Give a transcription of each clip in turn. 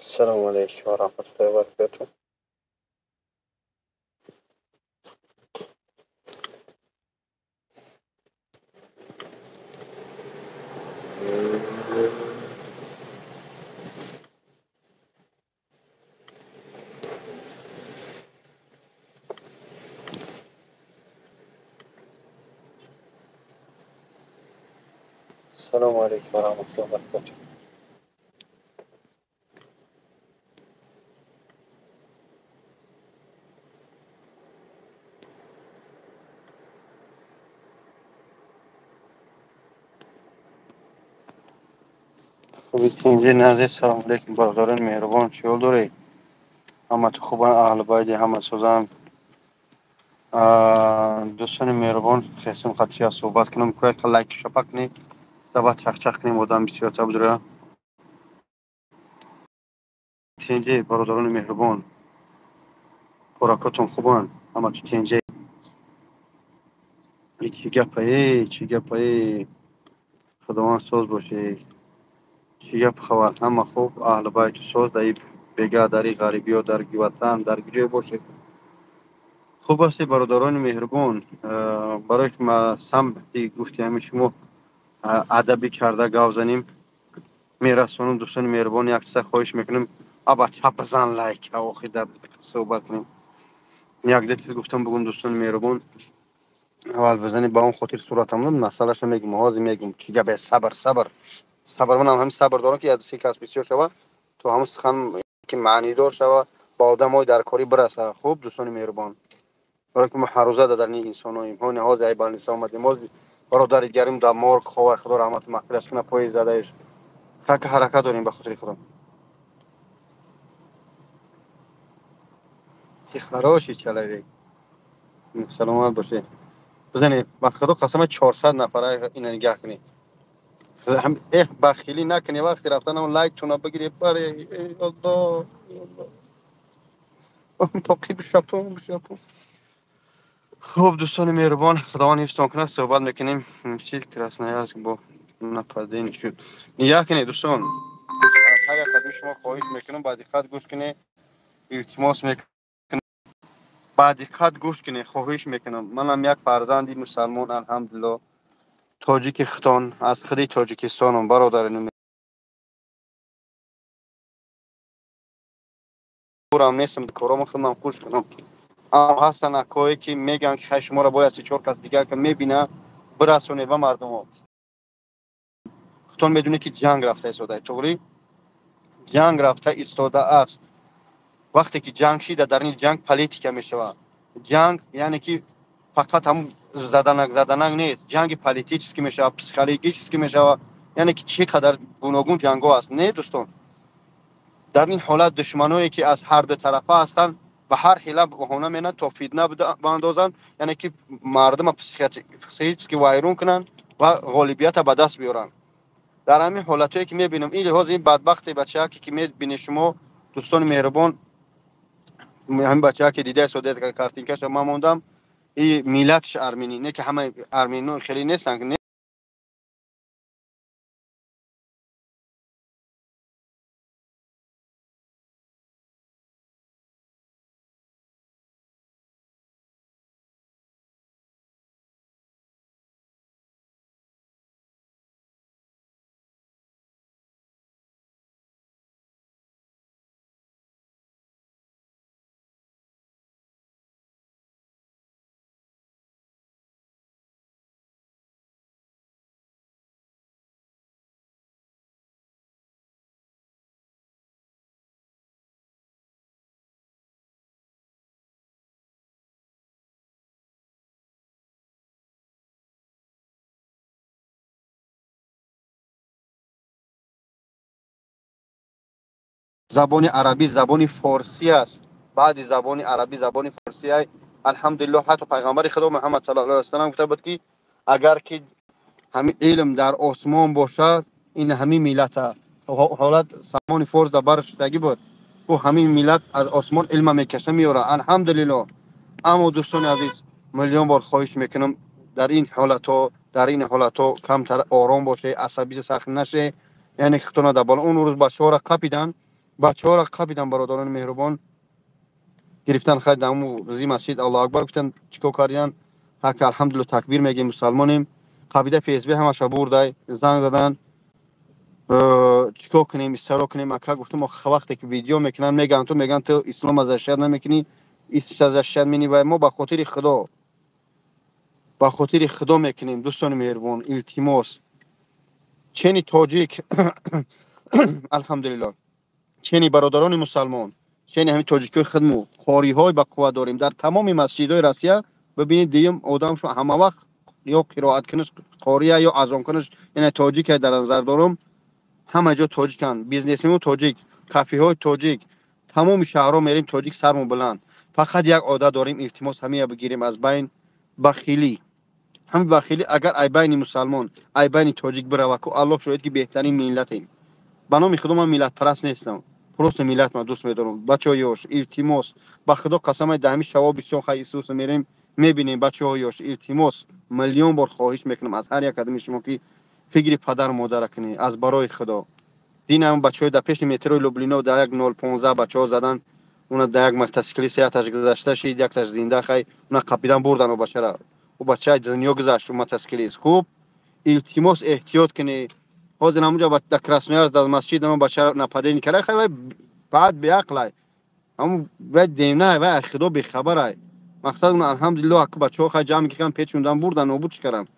Ассалому алайкум ва раҳматуллоҳи ва баракатуҳ. Ассалому алайкум ва раҳматуллоҳи ва баракатуҳ. Хуби тинҷи назир, салому алайкум бародарони меҳрубон, чӣ ҳол доред? Ҳамату хубан, аҳли байди ҳама созанд. Дӯстони меҳрубон, хестем қатъия суҳбат кунам, кӯяк лайк шапак кунед, дават чахчах кунем, одам бисёртар будра. Тинҷи бародарони меҳрубон, хӯракотон хубанд, ҳамату тинҷи. Чӣ гапае, чӣ гапае, Худованд соз бошед. Чӣ гап хабар, ҳама хуб, аҳли байту соз, дар бега, дар ғарибиё, дар ватан, дар ҷое бошед. Хуб ҳастед бародарони меҳрубон. Барои ки ма самти гуфти ҳамин шумо адабӣ карда гап занем, мерасонам дӯстони меҳрубон, як чиза хоҳиш мекунем, аба чап зан лайк, охи дар суҳбат кунем. Як ду чиз гуфтам бугум дӯстони меҳрубон. Аввал бизанед ба он хотир суратам, масъалаша мегум, ҳозир мегум. Чӣ гап, сабр, сабр, сабр. Манам ҳамин сабр дорам, ки як се кас бисёр шава, то ҳамун сухан ки маънидор шава, ба одамҳои дар корӣ бираса. Хуб дӯстони меҳрубон, барои ки мо ҳаррӯза дар ин инсоноем. Ҳони ҳозир ай балниса омадем, ҳозир бародари дигарим дар морг хова, Худо раҳмату мағфират кунад, пои задаеш. Хака ҳаракат дорем ба хотири Худо. Ты хороший человек, саломат бошед. Бизанед, ба Худо қасама, 400 нафара ина нигаҳ кунед. Эҳ, бахилӣ накунед, вақти рафтанам лайктона бигиред. Баре, Аллоҳ, тоқи бишапум, бишапум. Хуб дӯстони меҳрубон, Худованд ҳифзтон кунад, суҳбат мекунем. Чи Красноярск бо нападение шуд. Нигаҳ кунед дӯстон, аз ҳар як қадами шумо хоҳиш мекунам, ба диққат гӯш кунед, илтимос мекунам, ба диққат гӯш кунед, хоҳиш мекунам. Манам як фарзанди мусалмон, алҳамдулилло, тоҷики хитон, аз худи Тоҷикистонам, бародари урам нестам, корома худам хуш кунам. Аммо ҳастанд акое ки мегӯянд, ки хай шуморо бояд се чор кас дигар ки мебина, бирасонед ба мардумо. Худтон медонед, ки ҷанг рафта истода, туғрӣ, ҷанг рафта истодааст. Вақте ки ҷанг шида, дар ин ҷанг политика мешавад. Ҷанг яъне ки фақат ҳамун заданак заданак нест, ҷанги политический мешавад, психологический мешавад, яъне ки чӣ қадар гуногун ҷангҳо аст, не дӯстон? Дар ин ҳолат душманое ки аз ҳар ду тарафа ҳастанд, ба ҳар ҳила баҳона менанд, то фитна баандозанд, яъне ки мардума психически вайрон кунанд ва ғолибията ба даст биёранд. Дар ҳамин ҳолатҳое ки мебинам, ин лиҳоз ин бадбахти бачаке ки мебинед шумо, дӯстони меҳрубон, ҳамин бачаке ки дида истодед, картинкаша ман мондам, и миллатш арминӣ, не ки ҳамаи армино хеле нестанд. Забони арабӣ забони форсӣ аст, баъди забони арабӣ забони форсӣ. Алҳамдулилло, ҳатто пайғамбари Худо Муҳаммад саллаллоҳу алайҳи васаллам гуфта буд, ки агар ки ҳамин илм дар осмон бошад, ин ҳамин миллата ҳолат Салмони Форс дар бар шудагӣ буд, ӯ ҳамин миллат аз осмон илма мекаша меёрад. Алҳамдулилло. Аммо дӯстони азиз, миллион бор хоҳиш мекунам, дар ин ҳолатҳо, дар ин ҳолатҳо камтар ором бошед, асабӣ сахт нашед, яъне хитона дар боло. Он рӯз бачаҳоро қапиданд. Бачаҳоро қапидан, бародарони меҳрубон, гирифтан, хай, даму зи масҷид Аллоҳу акбар гуфтан, чӣ кор кардиян? Ҳака, алҳамдулилла, такбир мегем, мусалмонем. Қабида ФСБ ҳамаша бурдай, занг задан, чӣ кор кунем, истаро кунем, ака? Гуфтам, вақте ки видео мекунанд, мегӯянд, ту мегӯянд, ту ислом защищать намекунӣ, защищать мени. Ва мо ба хотири Худо, ба хотири Худо мекунем. Дӯстони меҳрубон, илтимос, чени тоҷик, алҳамдулилло, чени бародарони мусалмон, чени ҳамин тоҷикои худму қориҳои ба қувват дорем. Дар тамоми масҷидҳои Россия бибинед, дуюм одамшо ҳама вақт ё қироат кунаш қория, ё азон кунаш, яъне тоҷике дар назар дорам. Ҳама ҷо тоҷиканд, бизнесмену тоҷик, кафеҳои тоҷик, тамоми шаҳрҳо мерем, тоҷик сармон баланд. Фақат як одат дорем, илтимос, ҳамия бигирем аз байн: бахилӣ. Ҳами бахилӣ агар ай байни мусалмон, ай байни тоҷик бирава ку, Аллоҳ шоҳид, ки беҳтарин миллатем. Ба номи Худо, ман миллатпараст нестам, просто миллат ман дӯст медорам. Бачаҳои ёш, илтимос, ба Худо қасамай, дар ҳамин шаво бисёр хай исуса мерем, мебинем. Бачаҳои ёш, илтимос, миллион бор хоҳиш мекунам аз ҳар як адами шумо, ки фикри падару модара кунед, аз барои Худо. Динам бачаҳои дар пеши метрои Люблино дар як 0,15 бачаҳо задан, уна дар як мотоциклист, якташ гузашта шид, якташ зинда. Хай, уна қапидан бурдан, бачара, ӯ бача дунё гузашт, ӯ мотоциклист. Хуб, илтимос, эҳтиёт кунед. Ҳозир ҳамунҷо дар Красноярск дар масҷид ама бача нападение кара. Хай, вай баъд беақлай, ҳамун вай демнай, вай аз Худо бехабарай. Мақсад, уна, алҳамдулилло, аку бачаҳо хай ҷамъ карданд, печундан бурдан, нобудш карданд.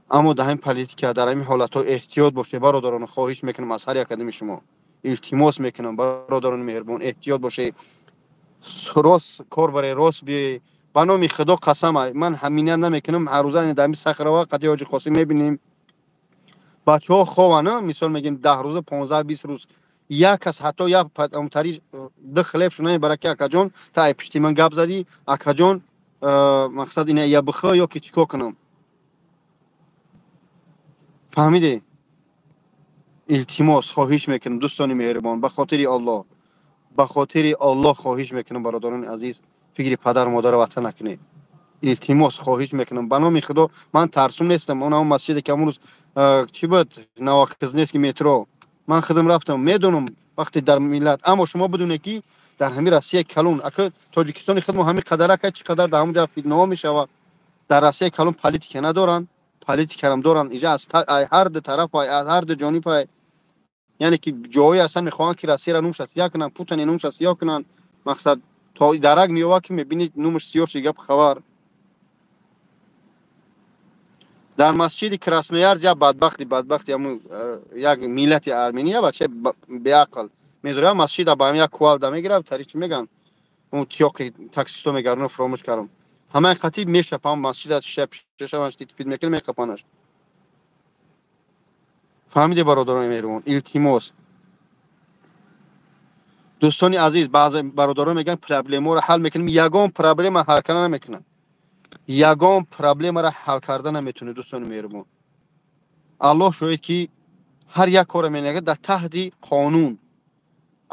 Аммо дар ҳамин политика, дар ҳамин ҳолатҳо эҳтиёт бошед, бародарон. Хоҳиш мекунам аз ҳар як адами шумо, илтимос мекунам, бародарони меҳрубон, эҳтиёт бошед, рост кор баре, рост биёед. Ба номи Худо қасам, ман ҳамина намекунам. Ҳаррӯза дар ҳамин Сахарова қати ҳоҷи Қосим мебинем, бачаҳо хованд, мисол мегем, 10 рӯза, 15-20 рӯз, як кас ҳатто як тари ду хлеб шу намебара, ки акаҷон, та ай пишти ман гап задӣ, акаҷон, мақсад ина я бихӯ ё ки чӣ кор кунам? Фаҳмидӣ? Илтимос, хоҳиш мекунам, дӯстони меҳрубон, ба хотири Аллоҳ, ба хотири Аллоҳ хоҳиш мекунам, бародарони азиз, фикри падару модару ватан накунед. Илтимос, хоҳиш мекунам, ба номи Худо, ман тарсум нестам. Он ҳамон масҷиде ки ҳамон рӯз чӣ буд, Новокузнецкий метро, ман худам рафтам, медонам вақте дар миллат. Аммо шумо бидонед, ки дар ҳамин Россияи калон, ака, Тоҷикистони худмо ҳамин қадарака, чӣ қадар дар ҳамон ҷо фитнаҳо мешавад. Дар Россияи калон политика надоранд, политикарам доранд. Иҷа аз ҳар ду тараф, аз ҳар ду ҷониб, яъне ки ҷоҳое ҳастанд, мехоҳанд, ки Россияро нумша сиёҳ кунанд, Путини нумша сиёҳ кунанд. Мақсад, то дарак меёвад, ки мебинӣ, нумаш сиёҳ ши. Гап хабар, дар масҷиди Красноярск як бадбахти ҳамун як миллати армения, бача беақл медорад, масҷида ба ҳам як кувалда мегирад, тари чӣ мегӯянд, он тиёқи таксисто мегарно, фуромӯш кардам, ҳамаи қатиб мешапам, масҷида шишашаваш типид мекунад, меқапанаш. Фаҳмиде, бародарони меҳрубон? Илтимос, дӯстони азиз, баъзе бародарон мегӯянд, проблемаро ҳал мекунем. Ягон проблема ҳал карда намекунад, ягон проблемаро ҳал карда наметавонед, дӯстони меҳрубон. Аллоҳ шоҳид, ки ҳар як корро менагад дар таҳти қонун.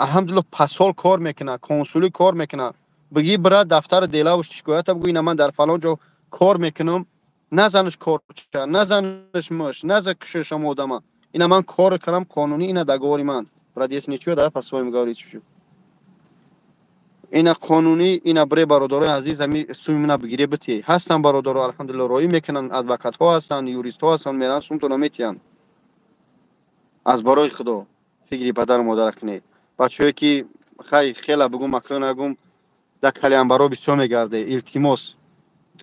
Алҳамдулилло, посол кор мекунад, консулӣ кор мекунад. Бигӣ, бира дафтари делаву шикоята бигӯ, ина ман дар фалон ҷо кор мекунам, назанаш корча, назанаш муш, наза кушашам одама. Ина ман кор кардам қонунӣ, ина договори ман. Брат, если ничего, давай по-своему говорить чуть-чуть. Ина қонунӣ, ина бре, бародарои азиз, ами суми мана бигире, битӣ. Ҳастанд бародаро, алҳамдулилло, роӣ мекунанд, адвокатҳо ҳастанд, юристҳо ҳастанд, меранд, сумтона метиҳанд. Аз барои Худо, фикри падару модара кунед. Бачаҳое ки, хай, хела бугум, аксо нагум, дар калиамбаро бисёр мегарде, илтимос,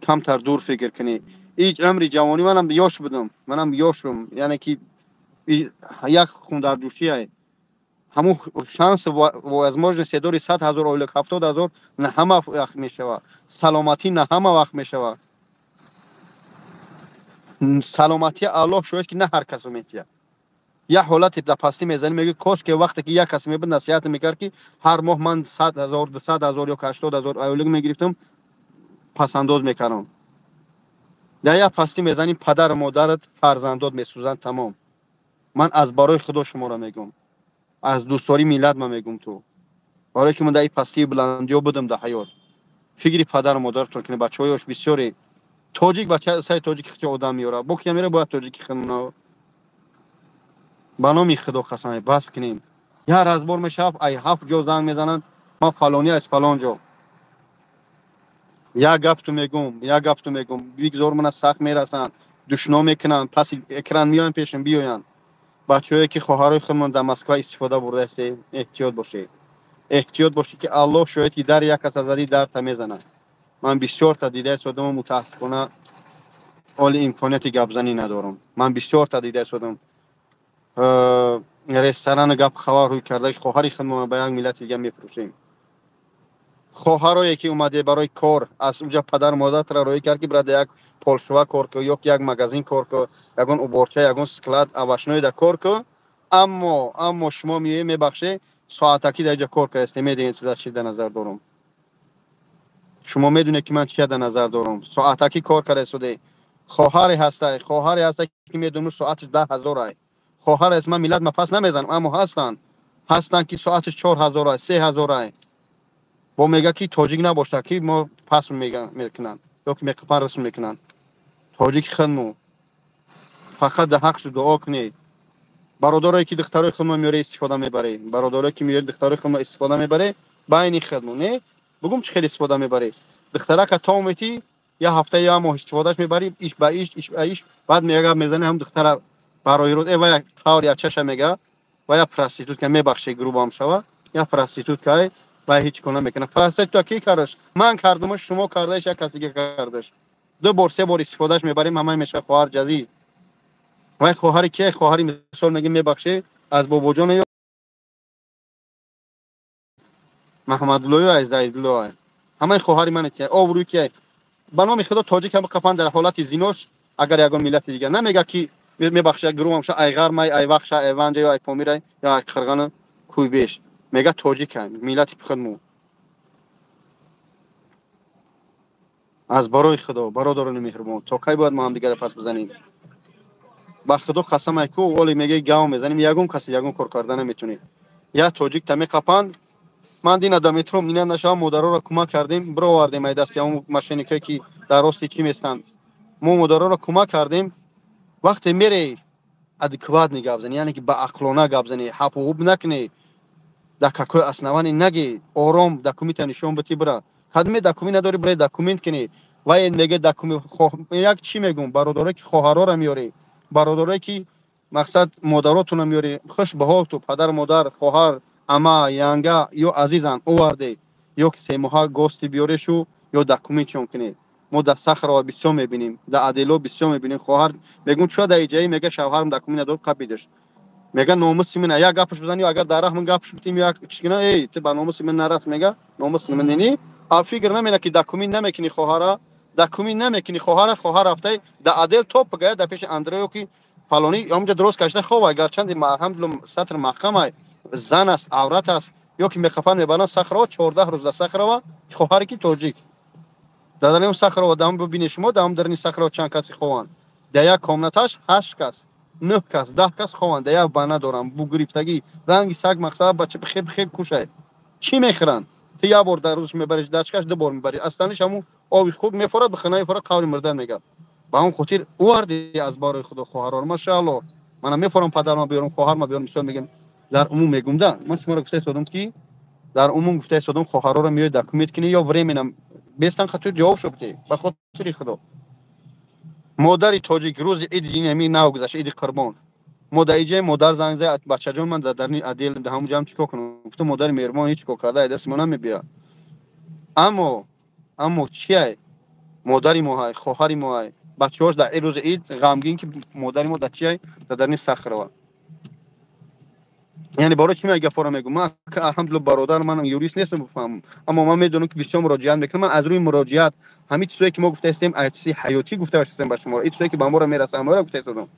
камтар дур фикр кунед. Ҳеҷ амри ҷавонӣ, манам ёш будам, манам ёшум, яъне ки як хундарҷӯшие, ҳамун шанс, возможность дори, 100 000 ойлик, 70 000, на ҳама вақт мешавад. Саломатӣ на ҳама вақт мешавад. Саломатӣ, Аллоҳ шоҳид, ки на ҳар касо метиҳад. Як ҳолате дар пастӣ мезанӣ, мегӯӣ, кош ки вақте ки як кас мебуд, насиҳат мекард, ки ҳар моҳ ман 100 000, 200 000 ё 80 000 ойлик мегирифтам, пасандоз мекардам. Дар як пастӣ мезанӣ, падару модарат, фарзандот месӯзанд, тамом. Ман аз барои Худо шуморо мегӯм, аз дӯстдории миллат ман мегӯм, ту барое ки ман дар ин пастии баландиё будам дар ҳаёт. Фикри падару модаратон кунед, бачаҳои ёш бисёре. Тоҷик бача сари тоҷики хича одам меёрад, бо ки мера, бояд тоҷики худмона. Ба номи Худо қасам, бас кунем. Я разбор мешавад, ай ҳафт ҷо занг мезананд, ман фалонӣ аз фалон ҷо. Як гапту мегум, як гапту мегум, бигзор мана сахт мерасанд, душно мекунанд, паси экран меоянд, пешам биёянд. Бачаҳое ки хоҳарои худмон дар Москва истифода бурдаистед, эҳтиёт бошед. Эҳтиёт бошед, ки Аллоҳ шоҳид, ки дар як кас азади дарта мезанад. Ман бисёрта дида истодам, мутаассифона оли имконияти гапзанӣ надорам. Ман бисёрта дида истодам. Ресторан гап хабар рӯй карда, хоҳари худмон ба як миллати дига мефурӯшем. Хоҳарое ки омаде барои кор, аз уҷа падару модаратро роҳӣ кард, ки бирад як полшува кор ку, ё ки як магазин кор ку, ягон уборча, ягон склад овощной да кор ку, аммо шумо меоед, мебахше, соатакӣ дар иҷа кор кардастед. Медонед, чӣ дар назар дорам? Шумо медонед, ки ман чия дар назар дорам. Соатакӣ кор кардаистоде. Хоҳаре ҳастай, хоҳаре ҳастай, ки медонам, соаташ 10 000 ай. Хоҳар аст, ман миллат ма пас намезанам, аммо ҳастанд, ки соаташ 4000 ай, 3000 ай. Бо мега, ки тоҷик набошад, ки мо пас мекунанд ё ки меқапан расм мекунанд. Тоҷики худму фақат дар ҳақшу дуо кунед. Бародарое ки духтарои худмо меёре, истифода мебаред, бародарое ки меёре, духтарои худмо истифода мебаред байни худмо, не бугум, чӣ хел истифода мебаред? Духтарака то метӣ, як ҳафта, як моҳ истифодааш мебарӣ, иш ба иш, иш ба иш, баъд мега, мезани ҳам духтара барои рӯз ва як қавр ячаша мега ва як проститутка, мебахшед, грубо м шава, як проститутка ва ҳеҷ кор намекунад. Проститутка ки кардаш? Ман кардумаш, шумо кардааш, як каси дига кардаш. Ду бор, се бор истифодааш мебарем, ҳамаи мешавад хоҳар ҷазид. Вай хоҳари кие? Хоҳари, мисол мегем, мебахшед, аз бобоҷон ё Маҳмадуллоё, аз Зайдулло. Ҳамаи хоҳари ман кие? Обрӯи кие? Ба номи Худо, тоҷик ҳам қапан дар ҳолати зинош, агар ягон миллати дига намега, ки мебахшед, грубо ша, ай ғармай, ай вахша, ай ванҷа ё ай помирай ё ай қирғана кӯйбеш, мега тоҷикам, миллати худму. Аз барои Худо, бародарони меҳрубон, то кай бояд мо ҳамдигарро пас бизанем? Ба Худо қасам, ай ку оли мега, гав мезанем, ягон каси ягон кор карда наметунед. Як тоҷик та меқапанд. Ман дина да метро мина нашавам, модароро кӯмак кардем, бировардем ай дасти ҳамон мошенникое, ки дар рости чӣ местанд. Мо модароро кӯмак кардем. Вақте мере, адекватно гап зани, яъне ки ба ақлона гап зани, ҳапу накунӣ, дар какой основании наги, ором документа нишон бити, бира. Кадме документ надори, бира документ кунӣ. Вай мега документ. Як чӣ мегум, бародарое ки хоҳарора меёрӣ, бародарое ки мақсад модаротуна меёрӣ, хуш ба ҳолту, падар, модар, хоҳар, ама, янга ё азизан оварде, ё ки семоҳа гости биёрешу, ё документшон кунед. Мо дар Сахарова бисёр мебинем, дар Адело бисёр мебинем. Хоҳар мегум, чӯ дар иҷаи? Мега, шавҳарам документ надор, қапидаш. Мега, номуси мина як гапаш бизани, агар дар раҳ ман гапаш битим, як чигина, эй, ту ба номуси ман нарас, мега, номуси ман нени. А фикр намена, ки документ намекунӣ хоҳара, документ намекунӣ хоҳара, хоҳар рафтай да отдел топ гая, дар пеши Андрео ки фалонӣ омҷа дуруст кашида хова, гарчанди алҳамдулилла сатр маҳкамай, зан аст, аврат аст, ё ки меқафан, мебаранд Сахарова, 14 рӯз дар Сахарова. Хоҳаре ки тоҷик дар дарини Сахарова, дам бибинед шумо, дар дарини Сахарова чанд каси хованд? Дар як комнаташ ҳашт кас, нӯҳ кас, 10 кас хованд, дар як ванна доранд, бугирифтагӣ, ранги саг, мақсад бача хеб хеб кушай. Чӣ мехӯранд? Ту як бор дар рӯз мебариш дачкаш, ду бор мебарӣ, астаниш ҳамун оби хуб мефорад, бихона мефорад, қаври мурда мега. Ба ҳамон хотир оварди, аз барои Худо, хоҳарор, машаалло, мана мефорам, падарма биёрам, хоҳарма биёрам. Мисол мегем, дар умум мегум да, ман шуморо гуфта истодам, ки дар умум гуфта истодам, хоҳарора меои документ кунӣ ё временно бестан хатур ҷавоб шуд. Ба хотири Худо, модари тоҷик рӯзи иди ами нав гузашт, иди Қурбон, мо дар иҷаи модар занг зад: «Бачаҷон, ман дар дарни отдел, дар ҳамун ҷамъ чӣ кор кунам?» Гуфтам, модари меҳрубон, ҳеҷ кор карда дасти мо намебиёяд, аммо чиай, модари моҳай, хоҳари моҳай, бачаҳош дар рӯзи ид ғамгин, ки модари мо дар чиай, дар дарни Сахарова. Яъне барои чӣ ман гапҳоро мегӯм? Ман, алҳамдулилла, бародар, ман юрист нестам бифаҳмам, аммо ман медонам, ки бисёр муроҷиат мекунам. Ман аз рӯи муроҷиат ҳамин чизое, ки мо гуфта истем, аз чизи ҳаётӣ гуфта истем ба шумо, ин чизое, ки ба моро мерасад, ҳамаро гуфта истодам.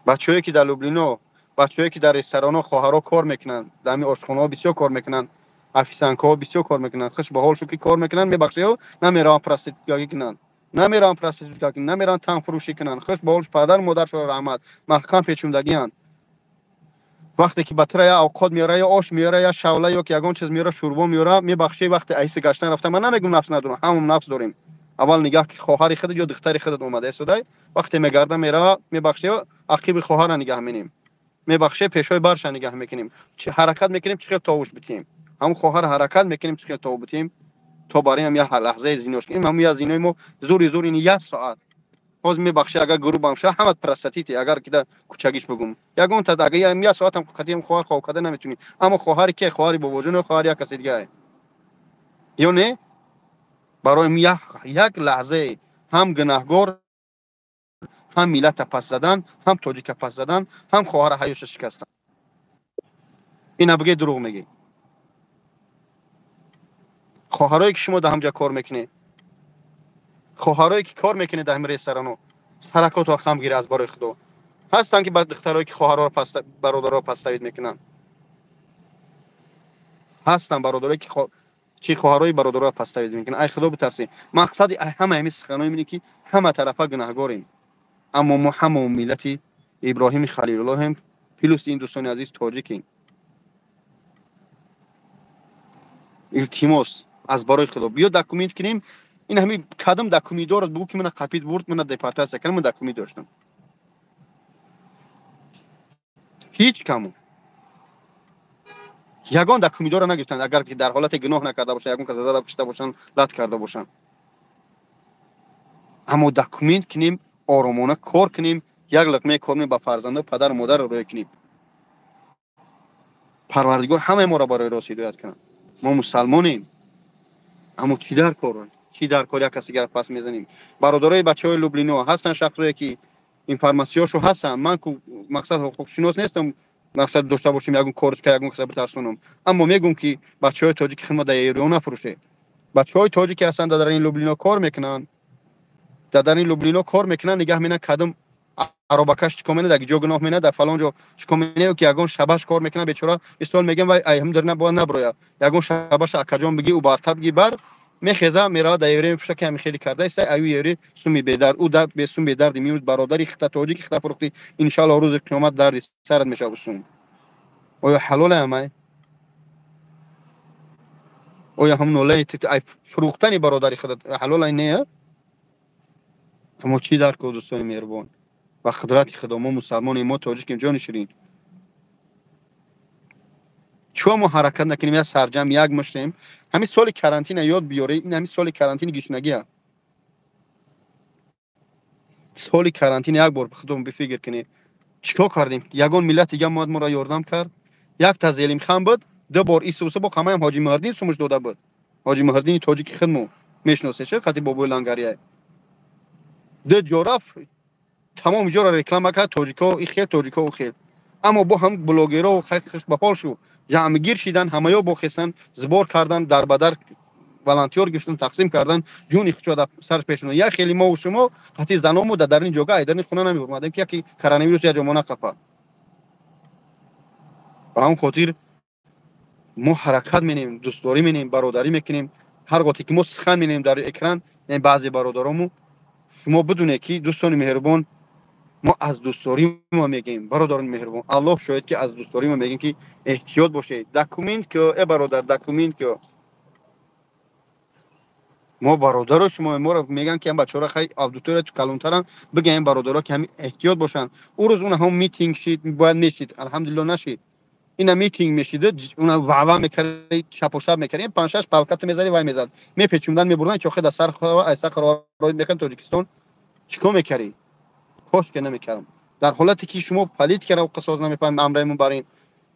Бачаҳое, ки дар Люблино, бачаҳое, ки дар ресторанҳо хоҳарҳо кор мекунанд, дар ҳамин ошхонаҳо бисёр кор мекунанд, официанткаҳо бисёр кор мекунанд, хуш ба ҳол шу, ки кор мекунанд, мебахшед, намераванд проституткагӣ кунанд, намераванд проститутка кунанд, намераванд танфурӯшӣ кунанд. Хуш ба ҳол, падару модаршон раҳмат, маҳкам печундагианд. Вақте ки ба тира я авқот меёра, я ош меёра, я шавла, ё ки ягон чиз меёра, шӯрбо меёра, мебахшед, вақте аҳиси гаштан рафта, ман намегум нафс надорам, ҳамон нафс дорем, аввал нигаҳ, ки хоҳари худат ё духтари худат омада истодай. Вақте мегарда мерава, мебахшед, ақиби хоҳарра нигаҳ менем. Мебахше, пешои барша нигаҳ мекунем, ҳаракат мекунем, чӣ хел товуш битем, ҳамун хоҳар ҳаракат мекунем, чӣ хел тов битем, то барои як лаҳзаи зинош кунем. Ҳамун як зинои мо зури зур ин як соат. Ҳозир мебахше, агар грубам ша, ҳама простите, агар кида кучагиш бигум. Ягон та агар як соатам қатиам хоҳар хоб карда наметунӣ. Аммо хоҳари ке? Хоҳари бобоҷон ё хоҳари як каси дига? Ё не? Барои як лаҳзае ҳам гунаҳгор, ҳам миллата пас задан, ҳам тоҷика пас задан, ҳам хоҳара ҳаёша шикастан. Ина бигӯ, дурӯғ мегӣ. Хоҳарое ки шумо дар ҳамҷа кор мекунед, хоҳарое ки кор мекунед дар ҳамин ресторано, саракото хам гира аз барои Худо. Ҳастанд ки духтарое ки хоҳарро, бародарро подставить мекунанд. Ҳастанд бародарое ки чи хоҳарои бародарро подставить мекунанд. Ай Худо битарсӣ. Мақсади ҳама ҳамин суханои мине ки ҳама тарафа гунаҳгорем. Аммо мо ҳама миллати Иброҳими Халилуллоҳем, плюс ин, дӯстони азиз, тоҷикем. Илтимос, аз барои Худо, биё документ кунем. Ин ҳами кадом документ дорад, бугӯ ки мана қапид бурд, мана депортатсия кардам, ман документ доштам. Ҳеҷ каму ягон документдорро нагирифтанд, агар ки дар ҳолате гуноҳ накарда бошанд, ягон кас зада кушта бошанд, лат карда бошанд. Аммо документ кунем, оромона кор кунем, як луқмаи кор кунем, ба фарзандо, падару модарро рӯй кунем. Парвардигор ҳамаи моро барои рост ҳидоят кунад. Мо мусалмонем, аммо чӣ дар кор, чӣ дар кор як каси дигар пас мезанем? Бародарои бачаҳои Люблино ҳастанд, шахсое ки информатсияшо ҳастанд. Ман ку мақсад ҳуқуқшинос нестам, мақсад дошта бошем ягон корочка, ягон каса битарсонам, аммо мегӯм ки бачаҳои тоҷики хидмат дар Эрон нафурӯшед. Бачаҳои тоҷике ҳастанд, дар ин Люблино кор мекунанд, дар ин Люблино кор мекунанд, нигаҳ менанд, кадом аробакаш чикор менад, дар ҷо гуноҳ менад, дар фалон ҷо чикор менад, ки ягон шабаш кор мекунад бечора. Мисол мегӯям, вай ай ҳам дар бояд наброя, ягон шабаш акаҷон бигӣ, ӯ бартаб бигӣ, бар мехеза, меравад, дар евре мепӯша, ки ҳами хеле карда иста. Аю евре суми бедард, ӯ да бесум бедарди меюд. Бародари хита, тоҷики хита фурӯхтӣ, иншаллоҳ рӯзи қиёмат дарди сарат мешавад. Сум оё ҳалоле амай? Оё ҳамун нолаи фурӯхтани бародари худат ҳалолай не? Аммо чӣ дар кор, дӯстони меҳрубон? Ба қудрати Худо, мо мусалмонем, мо тоҷикем, ҷони ширин. Чӯ мо ҳаракат накунем, як сарҷам як муштем? Ҳамин соли карантина ёд биёре. Ин ҳамин соли карантини гишнагия. Соли карантин як бор худом бификр кунед, чӣ кор кардем? Ягон миллат дига мояд моро ёрдам кард? Якта Зелимхан буд, ду бор исуса бо қамаям Ҳоҷи Муҳрдин сумуш дода буд. Ҳоҷи Муҳрдини тоҷики худмо мешиносед, шо қати бобои лангария ду ҷо рафт, тамоми ҷоро реклама кард: тоҷико и хел, тоҷико у хел. Аммо бо ҳам блогеро хуш ба ҳол шу, ҷамъгир шидан, ҳамаё бохестан, сбор кардан, дар ба дар волонтёр гирифтан, тақсим кардан, ҷони худшо дар сар пешона. Як хеле мову шумо қати заному дар дарни ҷога айдарни хона намебурмадем, ки яки коронавирус як ҷо мо нақапа. Ба ҳамн хотир мо ҳаракат менем, дӯстдорӣ менем, бародарӣ мекунем. Ҳар гоҳе ки мо сухан менем дар экран, баъзе бародарому шумо бидунед, ки дӯстони меҳрубон, мо аз дӯстдорӣ мо мегӯем. Бародарони меҳрубон, Аллоҳ шоҳид, ки аз дӯстдорӣ мо мегӯем, ки эҳтиёт бошед. Документ ки, э бародар, документ ки, мо бародаро шумо моро мегӯянд, ки бачаҳоро хай аудитория ту калонтарам, бигӯем бародаро, ки ҳами эҳтиёт бошанд. Ӯ рӯз уна ҳам митинг шид, бояд мешид, алҳамдулилло нашид. Ина митинг мешида, уна вава мекард, шапошап мекард, панҷ-шаш палката мезади, вай мезад, мепечундан, мебурдан, чохе дар сар айса роид мекард Тоҷикистон. Чӣ кор мекардӣ? Кош ки намекардам. Дар ҳолате ки шумо политикаро қисос намефаҳмед, амраимон бар ин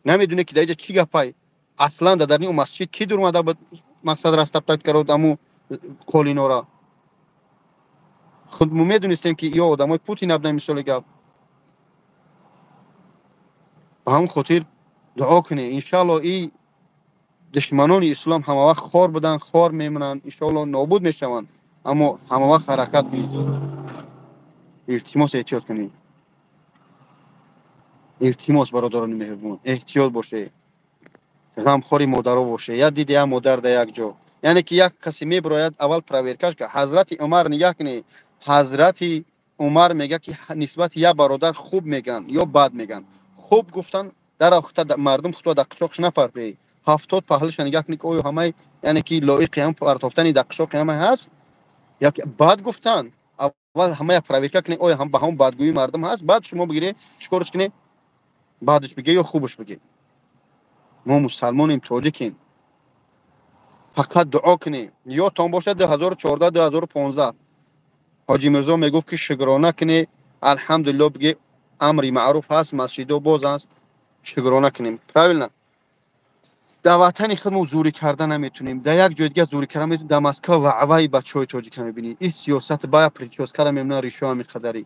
намедонед, ки дар иҷа чӣ гапай аслан. Дар дарни масҷид ки дурмада буд, мақсад растоптать кард аму қолинора. Худ мо медонистем, ки ё одамои Путин абда. Мисоли гап, ба ҳамон хотир дуо кунед. Иншалло, и душманони ислом ҳамавақт хор буданд, хор мемонанд, иншоалло нобуд мешаванд. Аммо ҳамавақт ҳаракат кунед. Илтимос, эҳтиёт кунед. Илтимос, бародарони меҳрубон, эҳтиёт бошед, ғамхори модаро бошед. Як диди як модар дар як ҷо, яъне ки як касе мебирояд, аввал проверкаш. Ҳазрати Умар нигаҳ кунед. Ҳазрати Умар мегӯяд, ки нисбати як бародар хуб мегӯянд ё бад мегӯянд, хуб гуфтан дар мардум худро дар қишоқш напартоед, 70 паҳлиша нигаҳ кунед, ки оё ҳамаи, яъне ки лоиқи ҳам партофтани дар қишоқи ҳама ҳаст. Як бад гуфтан, аввал ҳамая проверка кунед, оё ба ҳамон бадгӯии мардум ҳаст, баъд шумо бигиред, чӣ корш кунед. Баъдаш биге ё хубаш биге. Мо мусалмонем, тоҷикем. Фақат дуо кунем. Ёдтон бошад 2014 2015 Ҳоҷи Мирзо мегуфт ки шукрона кунед, алҳамдулиллоҳ биге, амри маъруф ҳаст, масҷидо боз аст, шукрона кунем. Правильно? Дар ватани худмон зӯрӣ карда наметунем, дар як ҷои дига зӯрӣ карда метунем. Дар Москва ваъваи бачаҳои тоҷика мебинӣ. Ин сиёсат бая причёскара мемонад, ришо ҳами қадарӣ.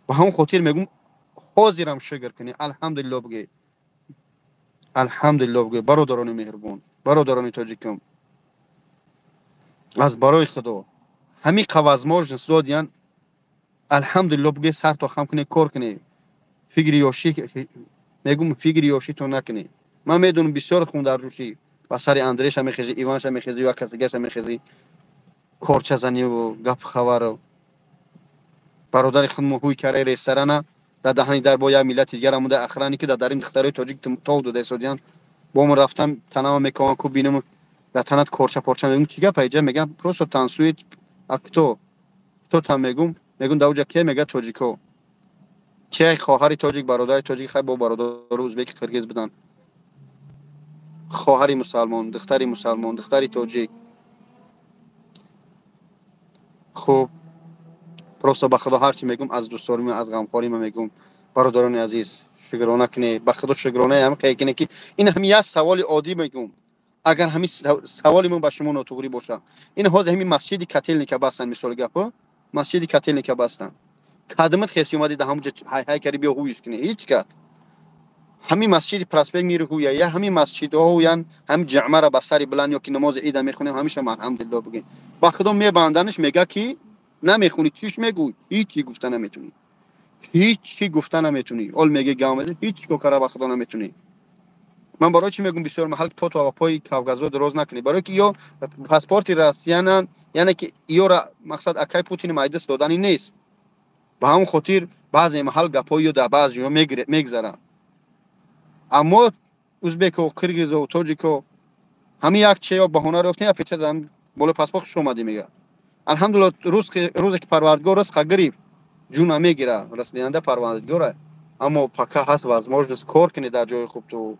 Ба ҳамон хотир мегӯм, ҳозирам шукр кунед, алҳамдулиллоҳ биге, алҳамдулиллоҳ биге. Бародарони меҳрубон, бародарони тоҷикам, аз барои Худо ҳамин қа возможность додиян, алҳамдулиллоҳ биге, сарто хам кунед, кор кунед. Фикри ёшӣ мегӯм, фикри ёшитон накунед. Ман медонам, бисёр хун дар ҷӯшӣ ба сари Андреша мехезӣ, Иванша мехезӣ, ё кас дигаша мехезӣ, корчазаниву гап хабару. Бародари худ ҳуй караи ресторана дар даҳани дар бо як миллати дигар амуда охране ки дар дарин духтарои тоҷик тов дода истодиян. Бо ман рафтам, танама мекавам ку бинам, дар танат корча порча. Мегум, чӣ гап иҷа? Мегам, просто танцует. А кто кто там? Мегум, мегум, дар уҷа ке? Мега, тоҷико. Ке? Хоҳари тоҷик, бародари тоҷик. Хай, бо бародару узбеки, қиргиз буданд. Хоҳари мусалмон, духтари мусалмон, духтари тоҷик. Хуб, просто ба Худо ҳарчи мегум, аз дӯстдорима, аз ғамхорима мегум. Бародарони азиз, шукрона кунед, ба Худо шукронаи ҳам кунед, ки ин ҳами як саволи оддӣ мегум. Агар ҳами саволи ман ба шумо нотуғрӣ боша, ин ҳозир ҳами масҷиди Котельника бастанд, мисоли гапо, масҷиди Котельника бастанд, кадмат хеси омади да ҳамуҷа ҳай-ҳай кари, биё ҳуйш кунед? Ҳеҷ кат. Ҳамин масҷиди проспект Мири ҳуя, я ҳамин масҷидҳо ҳуян, ҳамин ҷамъара ба сари баланд ё ки намози ида мехонем, ҳамеша алҳамдулиллоҳ бигем. Ба Худо мебанданаш, мега ки намехонӣ. Чиш мегӯй? Ҳеҷ гуфта наметунӣ, ҳеҷ чӣ гуфта наметунӣ. Ол меге гам, ҳеҷ чӣ кора ба Худо наметунӣ. Ман барои чӣ мегӯм, бисёр маҳал пото ва пои Кавказо дароз накунӣ? Барои ки ё паспорти россиянан, яъне ки ёра мақсад акай Путини майдас додани нест. Ба ҳамон хотир баъзе маҳал гапҳои ё дар баъзе ҷо мегзаранд. Аммо узбеко, қиргизо, тоҷико ҳамин як че ё баҳона ёфтем, я печа болои паспорт хуш омадӣ мега. Алҳамдулилло, рӯзе ки Парвардигор ризқа гирифт, ҷуна мегира, расидаянда Парвардигора. Аммо пока ҳаст возможность, кор кунед дар ҷои хуб. Ту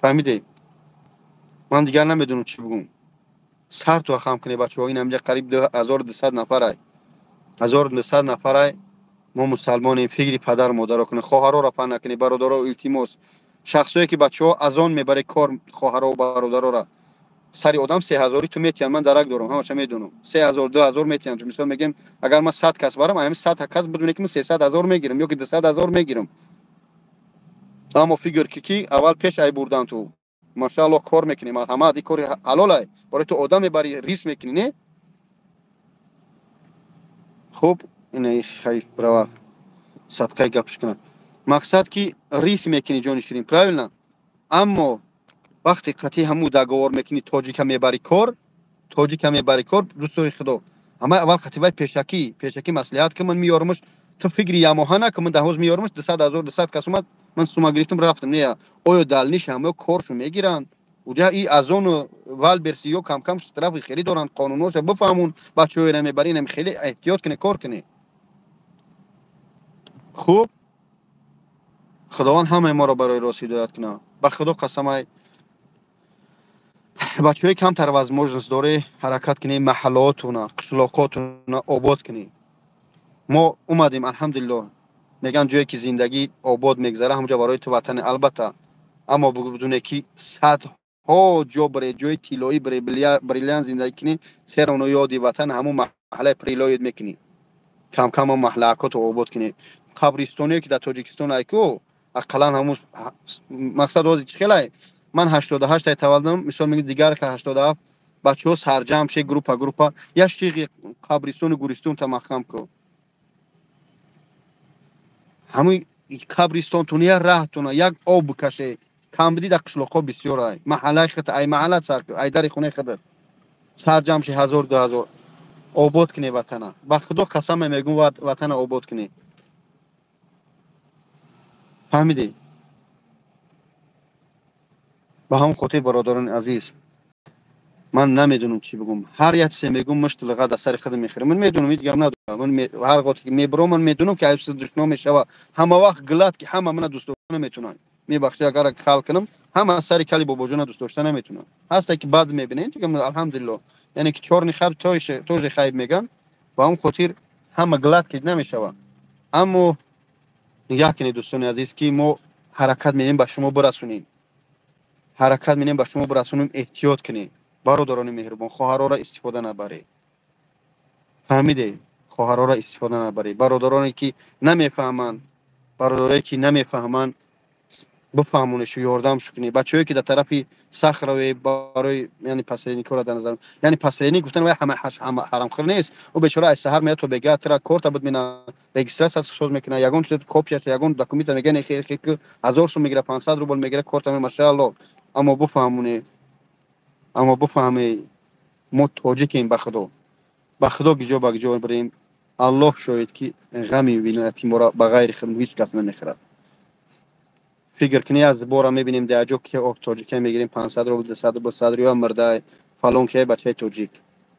фаҳмидед, ман дигар намедонам чӣ бигӯм. Сарту хам кунед, бачаҳо. Ин ҳамҷа қариб 1200 нафарай, 1200 нафарай. Мо мусалмонем, фикри падару модаро кунед, хоҳароро паҳн накунед. Бародаро, илтимос, шахсое ки бачаҳо аз он мебаре кор, хоҳаро бародарора сари одам 3000-и ту метиҳанд. Ман дарак дорам, ҳамаша медонам. 3000, 2000 метиҳанд. Ту мисол мегем, агар ман 100 кас барам, ҳамин 100 кас бидоне ки ман 300 000 мегирам ё ки 200 000 мегирам. Аммо фикр ки аввал пеш ай бурдан ту, машаалло, кор мекунӣ, марҳамат, ин кори ҳалолай. Барои ту одам мебари, риск мекунӣ, не? Хуб, ина хайф брава садқаи гапш кунад. Мақсад ки риск мекунӣ, ҷони ширин, правильно? Аммо вақте қатъи ҳамун договор мекунӣ, тоҷика мебари кор, тоҷика мебари кор, дӯстои Худо, ама аввал қатъи вай пешакӣ маслиҳат ки ман меёрмаш. Ту фикри ямоҳа нака, ман даҳоз меёрмаш, 200 000, 200 кас омад, ман сума гирифтам, рафтам. Не, оё дальнейший ҳамаё коршо мегиранд? Уҷа и Озону Вайлдберриси ё камкам штрафи хеле доранд. Қонунҳоша бифаҳмун, бачаҳоеро мебари, инам хеле эҳтиёт кунӣ, кор кунӣ. Хуб, Худованд ҳамаи моро барои рост ҳидоят кунад. Ба Худо қасамай, бачаҳои камтар возможность дорӣ, ҳаракат кунед, маҳаллаотуна, қишлоқотуна обод кунед. Мо омадем, алҳамдулиллоҳ. Мегӯянд, ҷое ки зиндагӣ обод мегзара, ҳамонҷо барои ту ватане, албатта. Аммо бидуне ки садҳо ҷо бире, ҷои тиллоӣ бире, бриллиант зиндагӣ кунӣ, сероно ёди ватан, ҳамун маҳаллаи прилоид мекунӣ. Камкам маҳаллаакото обод кунед. Қабристоне ки дар Тоҷикистон айку, ақаллан ҳамун мақсад ҳозир чӣ хелай? Ман 88-тай таваллудам, мисол мегӯ, дигар ка 87. Бачаҳо сарҷамъ ше, группа группа, як шиғи қабристону гӯристон та маҳкам ку. Ҳамин қабристонтон як раҳтона, як об бикаше. Камбудӣ дар қишлоқҳо бисёр ай. Маҳаллаи худат, ай маҳаллат сар ку, ай дари хонаи худат сарҷамъ ши, ҳазор, 2000, обод кунед ватана. Ба Худо қасаме мегӯм, ватана обод кунед. Фаҳмидӣ? Ба ҳамон хотир, бародарони азиз, Ман намедонам, чӣ бигӯм. Ҳар як чизе мегӯм, мушти луғат дар сари худам мехӯрам. Ман медонам, ҳеҷ гап надорам. Ман ҳар вақте ки мебурам, ман медонам, ки айб душман мешава. Ҳама вақт гилат ки ҳама мана дӯст дошта наметунанд. Мебахшед, агар кал кунам, ҳама сари кали бобоҷона дӯст дошта наметунанд. Ҳаста ки бад мебинед, алҳамдулилло, яъне ки чорный хайб тоже хайб меган. Ба он хотир ҳама гилат ки намешава. Аммо нигоҳ кунед, дӯстони азиз, ки мо ҳаракат менем ба шумо бирасонем, ҳаракат менем ба шумо бирасонем. Эҳтиёт кунед, бародарони меҳрубон, хоҳарора истифода набаред. Фаҳмиде? Хоҳарора истифода набаред. Бародароне ки намефаҳманд, бародарое ки намефаҳманд, бифаҳмонешу, ёрдамшу кунед. Бачаҳое ки дар тарафи Сахарове, барои, яъне посредник ҳоро дар назар, яъне посредник гуфтан, вай ҳама ҳарамхӯр нест. Ӯ бечора аз саҳар меяд то бега, тира корта буд мена, регистрация соз мекунад, ягон чиз копияш, ягон документа мега, не, хел хел 1000 сум мегира, 500 рубл мегира, корта, машаалло. Аммо бифаҳмонед, аммо бифаҳме, мо тоҷикем. Ба худо, ба худо, гиҷо ба гиҷо бирем, Аллоҳ шоҳид, ки ғами вилояти моро ба ғайри худ ҳеҷ кас намехӯрад. Фикр кунӣ, аз бора мебинем дар ҷо ки тоҷика мегирем, 500 рубл, 200 рубл, 100 ё мирдай фалон, ки бачаи тоҷик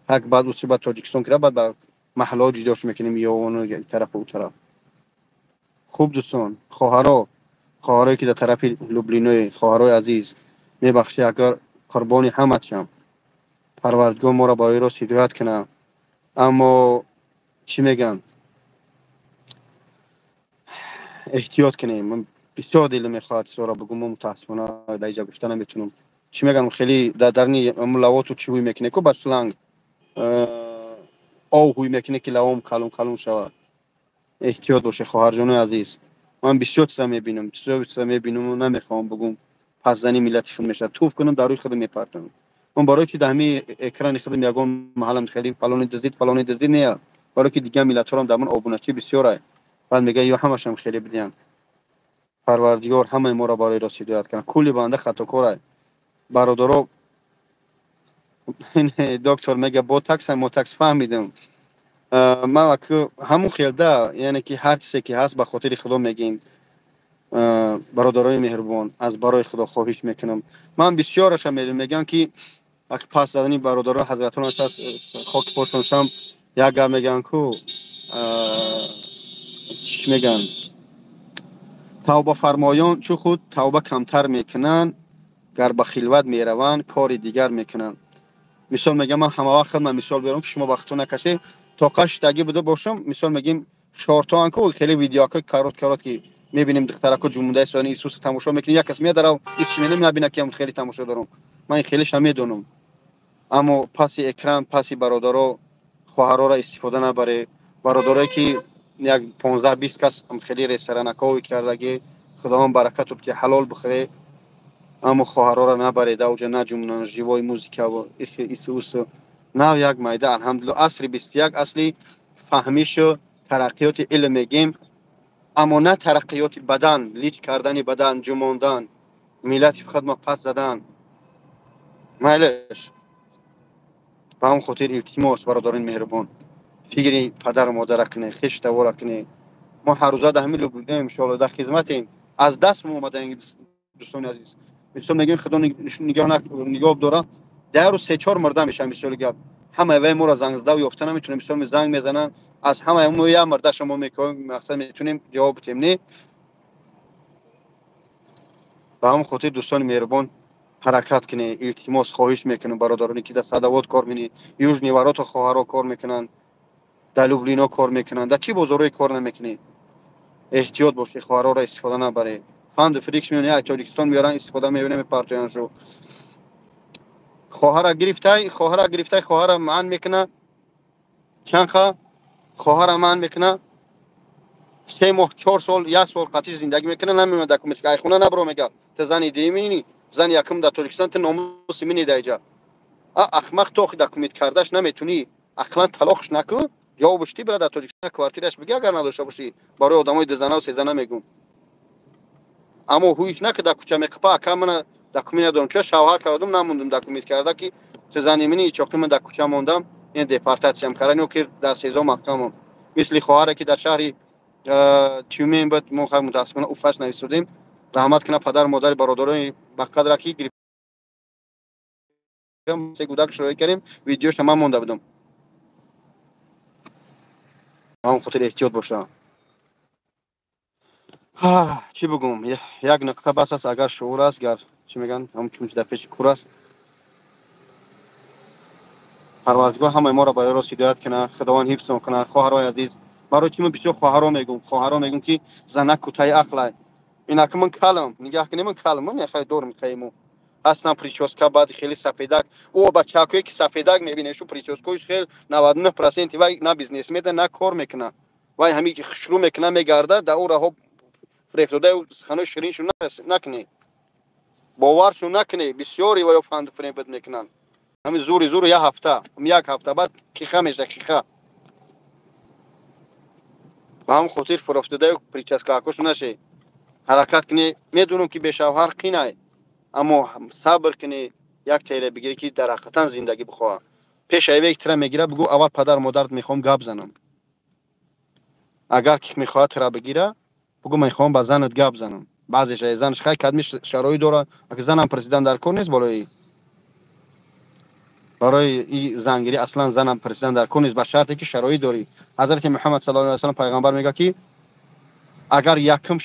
ҳак. Баъд уси ба Тоҷикистон кира, баъд ба маҳаллаҳо ҷудош мекунем, ё тарафу ӯ тараф. Хуб, дӯстон, хоҳаро, хоҳарое ки дар тарафи Люблинои, хоҳарои азиз, мебахшед, агар қурбони ҳаматшам. Парвардигор моро барои рост ҳидоят кунад. Аммо чӣ мегӯям, эҳтиёт кунем. Бисёр дилам мехоҳад чизоро бигӯм, мо мутаассифона дар иҷа гуфта наметунам. Чӣ мегӯям, хеле дар дарни лавоту чӣ ҳуй мекунем ку, ба шланг ов ҳуй мекунем, ки лавом калон калон шавад. Эҳтиёт боше, хоҳарҷонои азиз. Ман бисёр чиза мебинам, бисёр чиза мебинаму намехоҳам бигӯм, пасзани миллати худ мешавад. Туф кунам, дар рӯи худам мепартам. Ман барои чи дар ҳамин экрани худам ягон маҳаллам хеле фалони дуздид, фалони дуздид не, барои ки дигар миллатҳорам дар ман обуначӣ бисёра. Баъд мега, ё ҳамашам хеле бидиҳанд. Парвардигор ҳамаи моро барои рост ҳидоят кунад. Кулли банда хатокора, бародаро. Доктор мега, бо такса мо такс фаҳмидем. Ман ҳамун хелда, яъне ки ҳар чизе ки ҳаст, ба хотири худо мегӯем. Бародарони меҳрубон, аз барои худо хоҳиш мекунам. Ман бисёраша мегӯям, ки пас задани бародаро, ҳазратонаш хоки пошоншам, як гап мегӯянд ку, чӣ мегӯянд, тавбафармоён чу худ тавба камтар мекунанд, гар ба хилват мераванд, кори дигар мекунанд. Мисол мегӯям, ман ҳама вақт худман мисол биёрам, ки шумо вақтто накашед. Тоқа шиштагӣ буда бошам, мисол мегӯем, шортоан ку, хеле видеоҳои корот корот ки мебинем, духтарако ҷумундаи сони Исуса тамошо мекунем, як кас медарав, исш менем, набина ки хеле тамошо дорам. Ман хелеша медонам. Аммо паси экран, паси бародаро, хоҳарора истифода набаре. Бародарое ки як 15-20 кас хеле ресторанакови кардагӣ, худованд баракату ки ҳалол бихӯре, аммо хоҳарора набаре, даоҷа наҷумнан живой музыка ису усу нав як майда. Алҳамдулилла, асри 21 асли фаҳмишу тараққиёти илм мегем, аммо на тараққиёти бадан, лич кардани бадан, ҷумондан, миллати худма пас задан. Майлеш, ба ҳамн хотир илтимос, бародарони меҳрубон, фикри падару модара кунед, хештавора кунед. Мо ҳаррӯза дар ҳамин Люблино, иншоалло, дар хизматем, аз даст мо омадаем. Дӯстони азиз, мисол мегӯем, худо нигоҳ дора, дар рӯз се-чор мурда мешаванд. Мисоли гап, ҳамаи вай моро занг задав ёфта наметунем. Мисол, занг мезананд, аз ҳамаи мо як мурдаша мо мекоҳем, мақсад метунем ҷавоб битем, не. Ба ҳамн хотир, дӯстони меҳрубон, ҳаракат кунед. Илтимос, хоҳиш мекунем, бародароне ки дар Садовод кор менед, Южный ворота хоҳаро кор мекунанд, дар Люблино кор мекунанд, дар чӣ бозорое кор намекунед, эҳтиёт бошед, хоҳарора истифода набаред. Фанду фрикш меён, як Тоҷикистон меёранд, истифода мебинем, мепартояншу. Хоҳара гирифтай, хоҳара гирифтай, хоҳара маън мекуна чанха, хоҳара маън мекуна 3 моҳ, 4 сол, як сол қатиш зиндагӣ мекуна, намемонад документ, айхона набро, мега, ту зани дуюмини, зани якум дар Тоҷикистон, ту номуси мини дар иҷа. А ахмақ, ту охи документ кардаш наметунӣ, ақлан талоқш наку, ҷавобш ти бира дар Тоҷикистон квартираш биги, агар надошта бошӣ. Барои одамои дузанаву сезана мегӯм. Аммо ҳуиш наки дар кӯча меқипа, ака, мана документ надорам, ча шавҳар кардум, намондум документ карда, ки ту зани мини, ичоқи ман дар кӯча мондам, ин депортатсиям кардан ё ки дар СИЗО маҳкамам. Мисли хоҳаре ки дар шаҳри Тюмен буд, мо мутаассифона уфаш нависодем. Раҳмат кунад падару модари бародарони ба қадра ки. Се гудак широӣ кардем, видеоша ман монда будам. Ҳам хотир эҳтиёт боша. Чӣ бигӯм, як нуқта бас аст, агар шуур аст, гар чӣ мегӯянд, ҳам чун дар пеши кур аст. Парвардигор ҳамаи моро ба рост ҳидоят кунад, Худованд ҳифзон кунад. Хоҳарои азиз, барои чӣ ман бисёр хоҳаро мегӯм? Хоҳаро мегӯм, ки занак кутаи ақлай. Инаки ман калам, нигаҳ кунем, ман калам, ман яхай дорам қайму. Ҳастам прическа, баъд хеле сафедак. О бачакое ки сафедак мебинед, шу прическаш хел 99% вай на бизнесмена, на кор мекунад. Вай ҳами шурӯъ мекунад, мегарда, дар ӯ раҳо фиреб суханои шириншу накунед, боваршу накунед. Бисёре ваё фанду фиреб мекунанд. Ҳами зури зуру як ҳафта, як ҳафта баъд киха меша, киха. Ба ҳам хотир фурофтодаю прическаакошу нашед. Ҳаракат кунед. Медонам, ки бешавҳар қинай, аммо сабр кунед, як тере бигирӣ, ки дар ҳақиқатан зиндагӣ бихоҳад. Пеш айве тира мегира, бигӯ аввал падар модарат мехоҳам гап занам. Агар ки мехоҳад тира бигира, бигӯ мехоҳам ба занат гап занам. Баъзеш занаш хай кадми шароит дорад, агар занам президент дар кор нест, болои барои и зангирӣ аслан занам президент дар кор нест, ба шарте ки шароит дорӣ. Ҳазрати Муҳаммад саллаллоҳу алайҳи васаллам пайғамбар мегӯяд, ки агар якум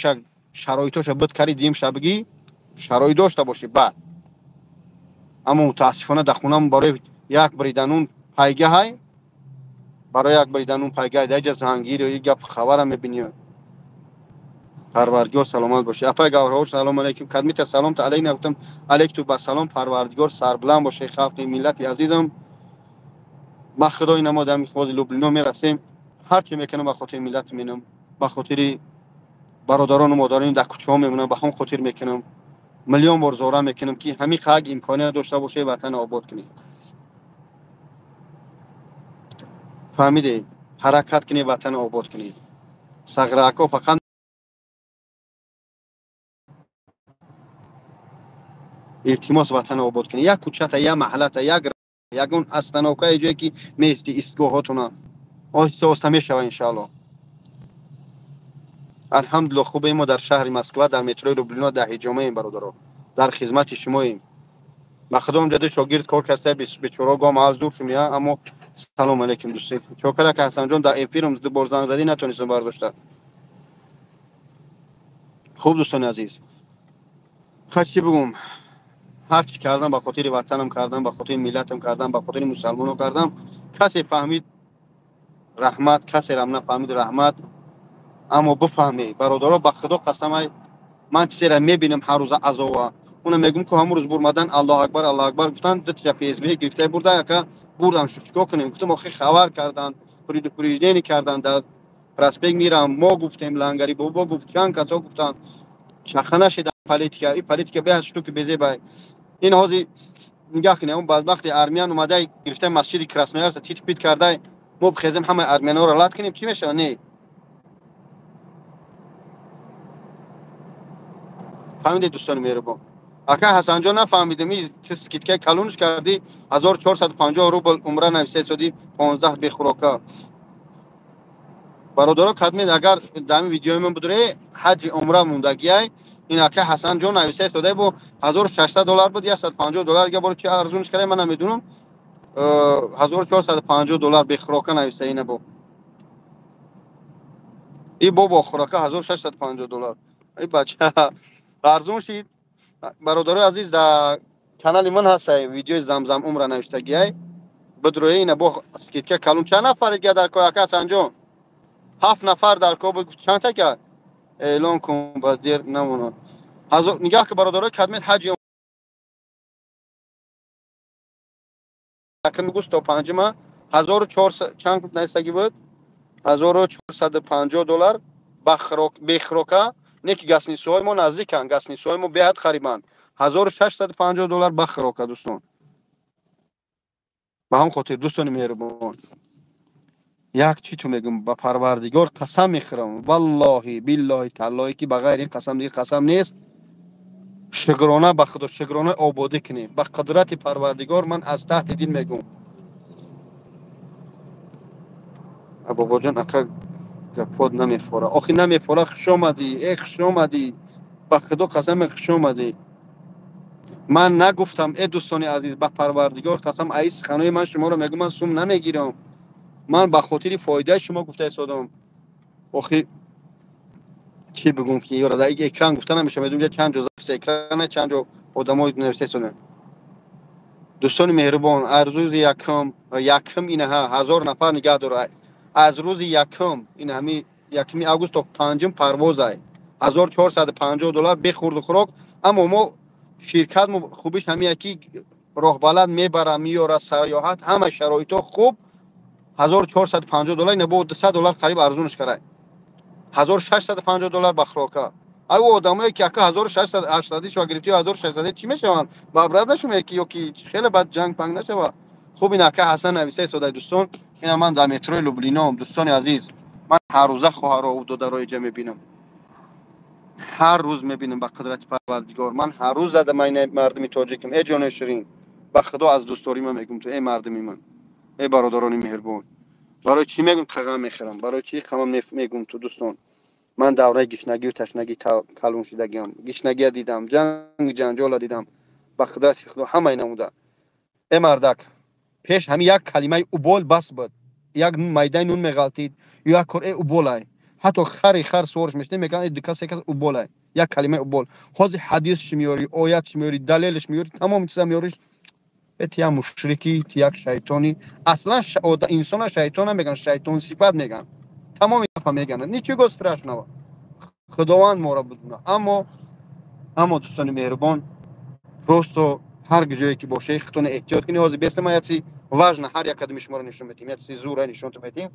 шароитоша буд кари, дуюм ша бигӣ шароит дошта бошӣ баъд. Аммо мутаассифона дар хонам барои як бриданун пайгаҳай, барои як бриданун пайгаҳай даҷа зангирӣ и гап хабара мебинӣ. Парвардигор саломат бошӣ. Апай Гавҳарҳо, салом алейкум. Кадмита салом та алейк нагуфтам, алейкту ба салом. Парвардигор сарбуланд бошӣ, халқи миллати азизам. Ба Худои намодам бози Люблино мерасем. Ҳар чи мекунам ба хотири миллат менам, ба хотири бародарону модароним дар кӯчаҳо мемонам, ба ҳам хотир мекунам. Миллион бор зора мекунам, ки ҳамин қаг имконият дошта бошед, ватан обод кунед. Фаҳмидед? Ҳаракат кунед, ватан обод кунед. Сағрако фақат илтимос, ватан обод кунед. Як кӯчата, як маҳаллата, як ягон остановкаи ҷое ки меисти, истгоҳотуна оҳиста оҳиста мешава, иншаалло. Алҳамдулилло, хубе, мо дар шаҳри Москва, дар метрои Люблино, дар ҳиҷомаем, бародаро, дар хизмати шумоем. Ба худо онҷа ду шогирд кор каста, бечора гом аз дур шумия. Аммо салом алейкум, дӯсти чокара Ҳасанҷон, дар эфирам ду бор занг задӣ, натонистам бардошта. Хуб, дӯстони азиз, ха чӣ бигӯм, ҳар чӣ кардам ба хотири ватанам кардам, ба хотири миллатам кардам, ба хотири мусалмоно кардам. Касе фаҳмид, раҳмат, касерам нафаҳмид, раҳмат. Аммо бифаҳмед, бародаро, ба Худо қасамай, ман чизеро мебинам ҳар рӯза азова, уна мегӯм, ки ҳамун рӯз бурмадан Аллоҳ акбар, Аллоҳ акбар гуфтан, дуташа ФСБ гирифта бурда, яка бурдан шуд. Чикор кунем? Гуфтам, охи хабар кардан, предупреждение кардан, дар проспект мирам мо гуфтем, лангари бобо гуфт, чанд касо гуфтанд, чаха нашида политика. И политика беҳад штуки безебай. Ин ҳозир нигаҳ кунем, он бадбахти армян омадай гирифта масҷиди Красноярса тит пит кардай. Мо бихезем, ҳамаи армянҳоро лат кунем, чӣ мешавад? Не, фаҳмидед, дӯстони меҳрубон? Ака Ҳасанҷон, нафаҳмидем, скидкаи калонш кардӣ, 1450 рубл умра нависед соди 15 бехӯрока. Бародаро, кадмед, агар дар ин видеои ман будре, ҳаҷи умра мондагиай. Ин ака Ҳасанҷон нависед содай бо 1600 доллар буд, 150 доллар га бор чи арзунш кардай, ман намедунам. 1450 доллар бехӯрока нависа ина бо и бо хӯрока 1650 доллар. И бача арзун шид. Бародарои азиз, дар канали ман ҳастай видеои Замзам умра навиштагиай, бидрои ина бо скидка калон. Чанд нафар га дар кор, ака Ҳасанҷон? Ҳафт нафар дар кор буд, чанд та ка эълон кун, ба дер намонад. Нигаҳ ки, бародарои, кадмед ҳаҷи якми густ то панҷума ҳазору чорсад чанд навистагӣ буд, 1450 доллар бехӯрока. Не ки гостиницаҳои мо наздиканд, гостиницаҳои мо беҳад қарибанд. 1650 доллар ба хӯрока, дӯстон. Ба ҳам хотир, дӯстони меҳрубон, як чӣ ту мегӯм, ба Парвардигор қасам мехӯрам, валлоҳи, биллоҳи, таллоҳи, ки ба ғайри ин қасам дига қасам нест. Шукрона ба Худо, шукрона ободӣ кунем. Ба қудрати Парвардигор ман аз таҳти дил мегӯм. Бобоҷон, ака, гапот намефора. Охи намефора. Хуш омадӣ, э, хуш омадӣ, ба Худо қасам, хуш омадӣ. Ман нагуфтам, э дӯстони азиз, ба Парвардигор қасам, аи суханои ман шуморо мегӯм, ман сум намегирам. Ман ба хотири фоидаи шумо гуфта истодам. Охи чӣ бигӯм, ки ёра дар экран гуфта намешавад, медонам чанд ҷо записи экрана, чанд ҷо одамои нависта истоданд. Дӯстони меҳрубон, аз рӯзи якум инаҳа 1000 нафар нигаҳ дорад. Аз рӯзи якум, ин ҳами 1 август то 5 парвозай. $1450 бехӯрду хӯрок. Аммо мо ширкат хубиш ҳамия ки роҳбалад мебара, меёра, сайёҳат, ҳама шароито хуб. $1450 ина бо $200 қариб арзунаш карай. $1650 ба хӯрока. Ай одамое ки ака 1680 шва гирифти, 1600 чӣ мешаванд? Ба брат нашуме ки ё ки хеле бад ҷанг панг нашава. Хуб, ин ака Ҳасан нависа истода, дӯстон. Ина ман дар метрои Люблином, дӯстони азиз. Ман ҳар рӯза хоҳаро додаро иҷа мебинам. Ҳар рӯз мебинам ба қудрати Парвардигор. Ман ҳар рӯз зада ман мардуми тоҷикам. Э ҷони ширин, ба Худо аз дӯстдорӣ ман мегӯм ту, э мардуми ман, э бародарони меҳрубон. Барои чӣ мегӯм қағам мехӯрам? Барои чӣ қамам мегӯм ту, дӯстон? Ман давраи гишнагию ташнагӣ калон шидагиам. Гишнагия дидам, ҷанг ҷанҷола дидам. Ба қудрати Худо ҳамаи намуда. Э мардак, пеш ҳами як калимаи убол бас буд. Як майдаи нун меғалтид, ё як кор, э уболай. Ҳатто хари хар суворш мешнем, мегӯянд э дика се кас уболай. Як калимаи убол. Ҳозир ҳадисш меёрӣ, оятш меёрӣ, далелш меёрӣ, тамоми чиза меёриш. Э ти як мушрикӣ, ти як шайтонӣ. Аслан инсона шайтон намегӯянд, шайтон сифат мегӯянд. Тамоми гапа мегӯянд. Ничего страшного. Худованд моро бидуна. Аммо дӯстони меҳрубон, просто ҳар ҷое ки боше, худтон эҳтиёт кунед. Ҳозир беста ман як чизи важно ҳар як қадами шуморо нишон медиҳем, як чизи зура нишон медиҳем.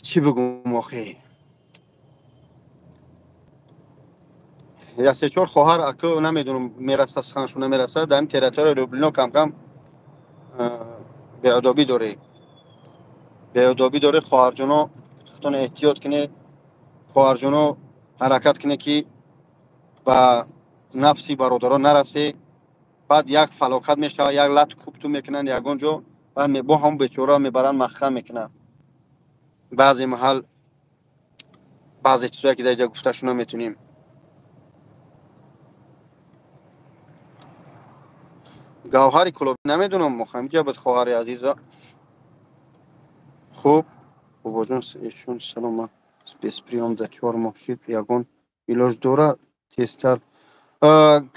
Чӣ бигӯм охи? Як се-чор хоҳар аку намедонам мераса суханшон намераса, дар ин территорияи Люблино кам-кам беадобӣ доред. Беадобӣ доред, хоҳарҷоно, худтон эҳтиёт кунед. Хоҳарҷоно, ҳаракат кунед ки ба нафси бародарон нарасе. Баъд як фалокат мешавад, як лат кӯбту мекунанд ягон ҷо, баъд бо ҳам бечора мебаранд, махкам мекунанд. Баъзе маҳал баъзе чизое ки дар ҷо гуфташу наметунем. Гавҳари Кулобӣ намедонам, мохам ҷа буд хоҳари азиза. Хуб, бобоҷон, эшон салома. Спецприём за 4 моҳ шид, ягон илоҷ дора тезтар.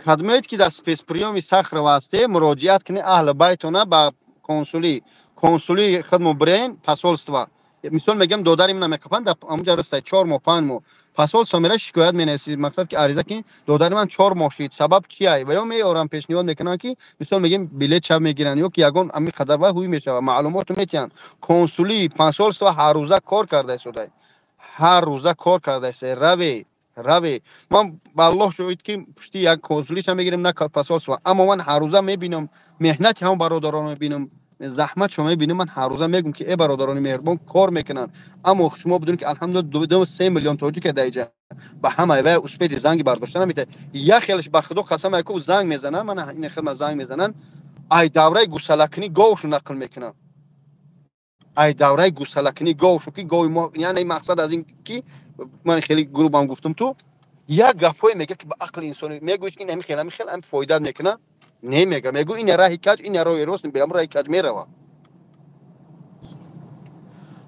Кадмеед ки дар спецприёми Сахрова ҳасте, муроҷиат кунед аҳли байтона ба консулӣ. Консулӣ худмо бирен, посольство. Мисол мегӯям, додари мана меқапанд, дар ҳамонҷа растай 4 моҳ, 5 моҳ. Посольство мера шикоят менависӣ, мақсад ки ариза ки додари ман 4 моҳ шид, сабаб чия? Ва ё меорам пешниҳод мекунанд ки мисол мегӯем билет шаб мегиранд ё ки ягон ҳамин қадар ва ҳуй мешавад, маълумотро метиҳанд. Консулӣ, посольство ҳар рӯза кор карда истода. Ҳар рӯза кор карда истода. Раве, раве. Ман ба Аллоҳ шоҳид ки пушти як консулиша мегирем, на посольство. Аммо ман ҳар рӯза мебинам, меҳнати ҳам бародаронро мебинам, заҳмат шумо мебинам, ман ҳар рӯза мегӯм ки э бародарони меҳрубон кор мекунанд. Аммо шумо бидонед ки алҳамдулиллаҳ 2-3 миллион тоҷик дар инҷа ба ҳама вай успети занги бардошта наметавонад. Як хелаш ба Худо қасам яку занг мезананд, ман ин хидмат занг мезананд, ай давраи гусалакунӣ говшу нақл мекунанд. Ай давраи гусалакунӣ говшу ки гови мо, яъне мақсад аз ин ки ман хеле грубам гуфтам ту, як гапҳое мега ки ба ақли инсони мегӯяд ки ин ҳамин хел, ҳамин хел ҳам фоида мекунад. Не мега, мегӯ ин раҳи каҷ, ин роҳи рост, беам раҳи каҷ мерава.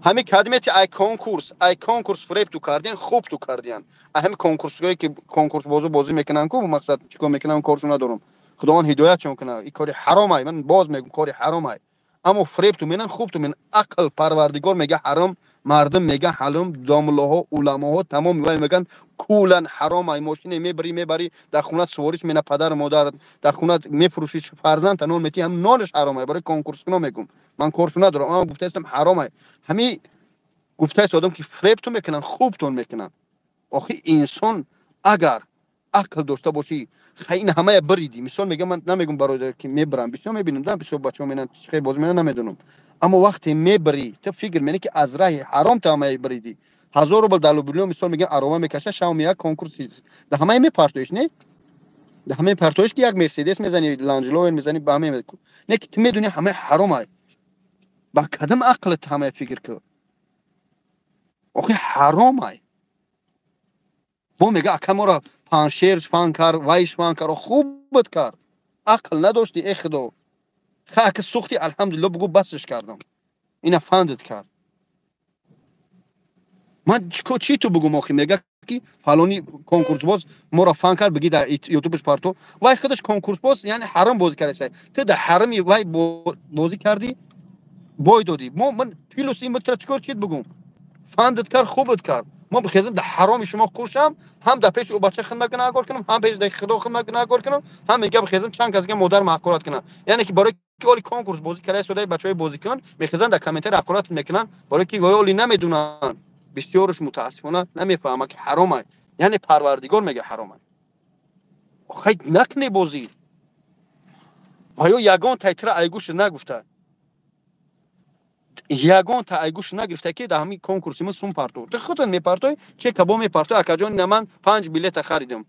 Ҳамин кадмети ай конкурс, ай конкурс фреб ту кардиан, хуб ту кардиан. Ай ҳамин конкурсҳое ки конкурс бозу бозӣ мекунанд ку, мақсад чикор мекунанд, коршо надорам. Худованд ҳидоятшон кунад. Ин кори ҳаром ай, ман боз мегӯм кори ҳаром ай. Аммо фреб ту менан, хуб ту менан. Ақл Парвардигор мега ҳаром, мардум мега ҳалом, домлаҳо, уламоҳо тамом вай меган кулан ҳаром ай. Мошине мебари, мебари, дар хонат сувориш мена падар модар, дар хонат мефурӯшиш фарзанд, та нон мети, ҳам нонаш ҳаром ай. Барои конкурскуно мегӯм. Ман коршо надорам, аммо гуфтаистам ҳаром ай. Ҳами гуфтаист одам ки фреб ту мекунанд, хуб тун мекунанд. Охи инсон агар ақл дошта бошӣ, хай ин ҳамая биридӣ. Мисол мегӯям, ман намегӯм барои ки мебарам, бисёр мебинам, да, бисёр бачаҳо менанд, хел бозӣ менанд, намедонам. Аммо вақте мебарӣ, ту фикр менӣ ки аз раҳи ҳаром ту ҳамая биридӣ. 1000 рубл дар Люблино мисол мегӯям, арова мекаша, шав як конкурс чиз. Дар ҳамая мепартоиш, не? Дар ҳамаи партоиш ки як Мерседес мезанӣ, Ланд Ровер мезанӣ, ба ҳамаи не ки ту медонӣ ҳамаи ҳаром ай. Ба кадом ақлат ҳамая фикр кун? Охи ҳаром ай. Бо мега ака моро Паншерш фан кард, вайш фан кард, хубат кард. Ақл надошти, э худо. Ха ки сӯхти, алҳамдулилло бугӯ, басш кардам. Ина фандат кард. Ман чӣ ту бугум охи? Мега ки фалони конкурсбоз моро фан кард, биги дар ютубш парто. Вай худаш конкурсбоз, яъне ҳаром бозӣ карда. Ту дар ҳарами вай бозӣ кардӣ, бой додӣ. Мо ман плюс ин буд, чикор чит бугум? Фандат кард, хубат кард. Мо бихезем дар ҳароми шумо қуршам, ҳам дар пеши ӯ бача хидмат гунаҳкор кунам, ҳам пеши дар худо хидмат гунаҳкор кунам, ҳам мега бихезем чанд кас дига модар ҳақорат кунам. Яъне ки барои ки оли конкурс бозӣ карда содаи бачаҳои бозикун мехезанд, дар комментарий ҳақорат мекунанд, барои ки вай оли намедунанд. Бисёрш мутаассифона намефаҳмад ки ҳаром аст. Яъне Парвардигор мега ҳаром аст. Хай накне бозӣ. Ва ё ягон тайтра айгӯш нагуфта. Ягон та айгӯш нагирифта ки дар ҳамин конкурси мо сум партов. Ту худат мепартои, че кабо мепартои, акаҷон, ина ман 5 билета харидам.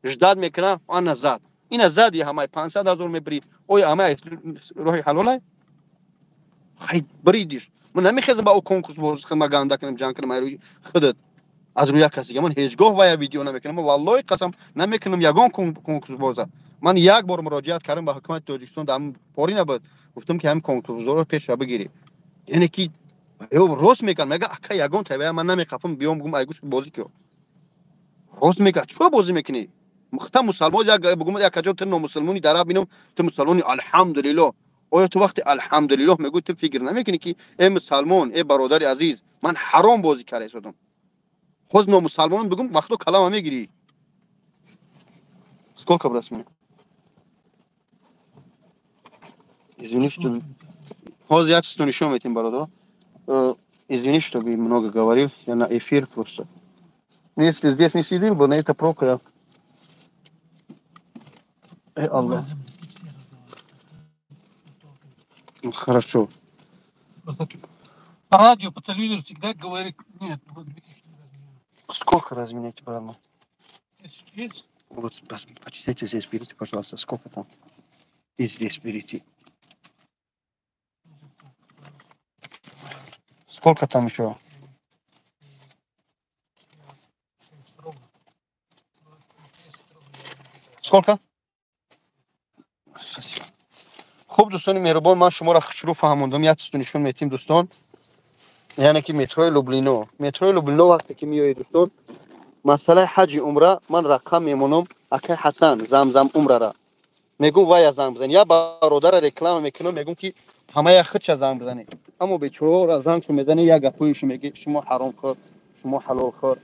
Ждать мекунам, ана зад. Ина зади ҳамаи 500 ҳазор мебирӣ. Оё ҳамаи роҳи ҳалолай? Хай бридиш. Ман намехезам ба ӯ конкурс боз хидмат ганда кунам, ҷанг кунам айрӯи худат. Аз рӯи як кас дига ман ҳеҷ гоҳ вая видео намекунам. Валлоҳи қасам намекунам ягон конкурс боза. Ман як бор муроҷиат кардам ба ҳукумати Тоҷикистон, дар пори набуд. Гуфтам ки ҳамин конкурсбозоро пешра бигирӣ. Яъне ки рост мекард, мега ака ягон тавая ман намеқафам, биём бугум айгӯш бозӣ киё. Рост мекард, чиро бозӣ мекунӣ? Мухта мусалмон як бугум як аҷо ту номусалмони дара бинам, ту мусалмони алҳамдулиллоҳ. Оё ту вақти алҳамдулиллоҳ мегӯӣ, ту фикр намекунӣ ки э мусалмон, э бародари азиз, ман ҳаром бозӣ карда истодам. Хоз номусалмонон бугум вақто калама мегирӣ. Сколько брать мне? Извини, что ҳозир як чизто нишон метем, бародар. Извини, что много говорил, я на эфир просто. Если здесь не сидел бы, на это проклял. Аллах. Хорошо. По радио, по телевизору всегда говорит, нет, Сколько разменять, брат? Вот, почитайте здесь, берите, пожалуйста, сколько там. И здесь берите. Сколько там еще? Сколько? Спасибо. Хуб, дӯстони меҳрубон, ман шуморо хушрӯ фаҳмондам. Як чизто нишон метим, дӯстон. Яъне ки метрои Лублино. Метрои Лублино вақте ки меоед, дӯстон, масъалаи ҳаҷи умра ман рақам мемонам акай Ҳасан Замзам умрара. Мегум вая занг бизанед. Я бародара реклама мекунам, мегум ки ҳамая худша занг бизанед. Аммо бечораро занг мезанед, як гапҳои меги шумо ҳаромхӯр, шумо ҳалолхӯр.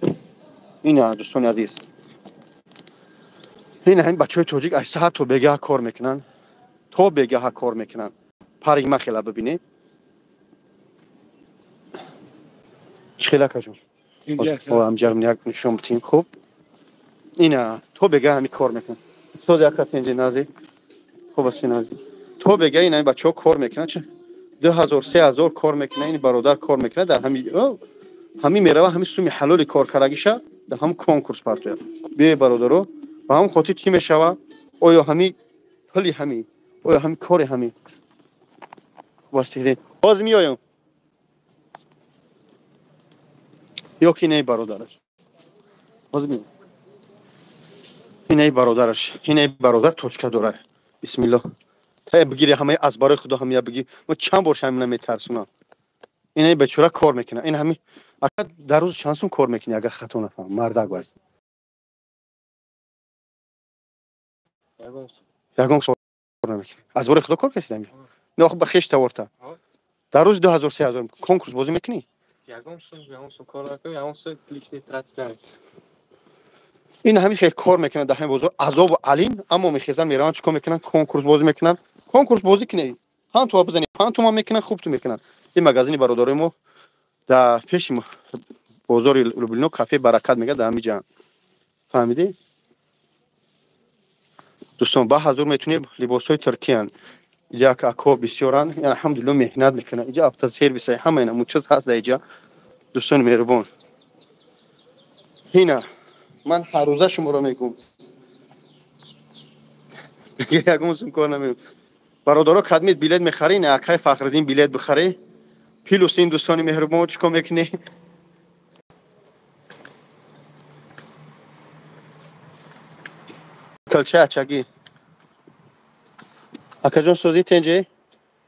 Ина дӯстони азиз. Ина ҳамин бачаҳои тоҷик аз саҳар то бегаҳ кор мекунанд. То бегаҳа кор мекунанд. Пари ма хела бибинед. Чӣ хела акаҷон? Ҳамҷарм як нишон битим. Хуб. Ина то бегаҳ ҳамин кор мекунанд. Соз як катенҷи нази. Хуб аст нази. То бегаҳ ина бачаҳо кор мекунанд. Чӣ 2000 3000 кор мекунанд, ин бародар кор мекунад дар ҳамин мерава, ҳамин суми ҳалоли кор кардагиша дар ҳамин конкурс партояд. Биёед бародаро, ба ҳамин хотир чӣ мешава? Оё ҳамин пули ҳамин, оё ҳамин кори ҳамин? Хуб аст, боз меоям. Ё ки инаи бародараш. Боз меоям. Инаи бародараш, инаи бародар точка дорад. Бисмиллоҳ. Та бигири ҳамаи аз барои худо ҳамия бигир. Мо чанд бор ҳамина метарсунам. Инаи бечора кор мекунад. Ин ҳами ака дар рӯз чанд сум кор мекунӣ, агар хато нафаҳмам? Мардак ваз. Ягон сум кор намекунӣ. Аз барои худо кор кардӣ ҳамин? Не, охи ба хеш таворта. Дар рӯз 2000 3000 конкурс бозӣ мекунӣ? Ягон сум кор накунӣ, ягон сум лишний тратить намекунӣ. Ин ҳамин хел кор мекунанд дар ҳамин бозор, азобу алим, аммо мехезанд, мераванд, чӣ кор мекунанд? Конкурс бозӣ мекунанд. Конкурс бозӣ кунед, панҷ тума бизанед, 5 тума мекунанд, хуб ту мекунанд. Ин магазини бародарои мо дар пеши бозори Лублино кафе Баракат мегӯяд, дар ҳамин ҷа. Фаҳмидӣ? Дӯстон, ба ҳазур метунед, либосҳои туркиянд. Иҷа акако бисёранд, алҳамдулиллоҳ меҳнат мекунанд. Иҷа автосервиса, ҳама ина мучиз ҳаст дар иҷа. Дӯстони меҳрубон. Ина ман ҳар рӯза шуморо мегӯм. Ягон сум кор намекунам. Бародаро, кадмид билет мехарӣ, не акай Фахриддин билет бихарӣ. Плюс ин дӯстони меҳрубон чӣ кор мекунӣ? Килча ачагӣ. Акаҷон, созӣ, тенҷе?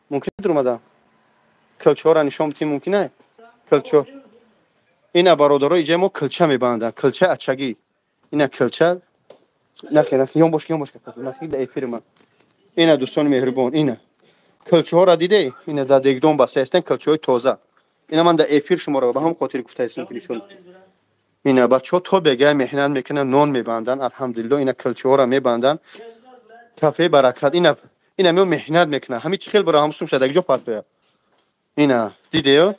Мумкин дурмадам килчаҳоро нишон битим, мумкин е? Килчо ина, бародаро, иҷа мо килча мебанданд, килча ачагӣ. Ина килча. Нахе, нахе, ён бош, ён бош, нахе, да эфири ман. Ина, дӯстони меҳрубон, ина килчаҳоро диде, ина дар дегдон баста ҳастанд, килчаҳои тоза. Ина ман дар эфир шуморо ба ҳам хотир гуфтаистам, ки нишон. Ина бачаҳо то бегая меҳнат мекунанд, нон мебанданд, алҳамдулилло. Ина килчаҳоро мебанданд, кафеи Баракат. Ина, ина мео меҳнат мекунанд, ҳами чӣ хел бара ҳамсум шуда ҷо партоя. Ина дидеё,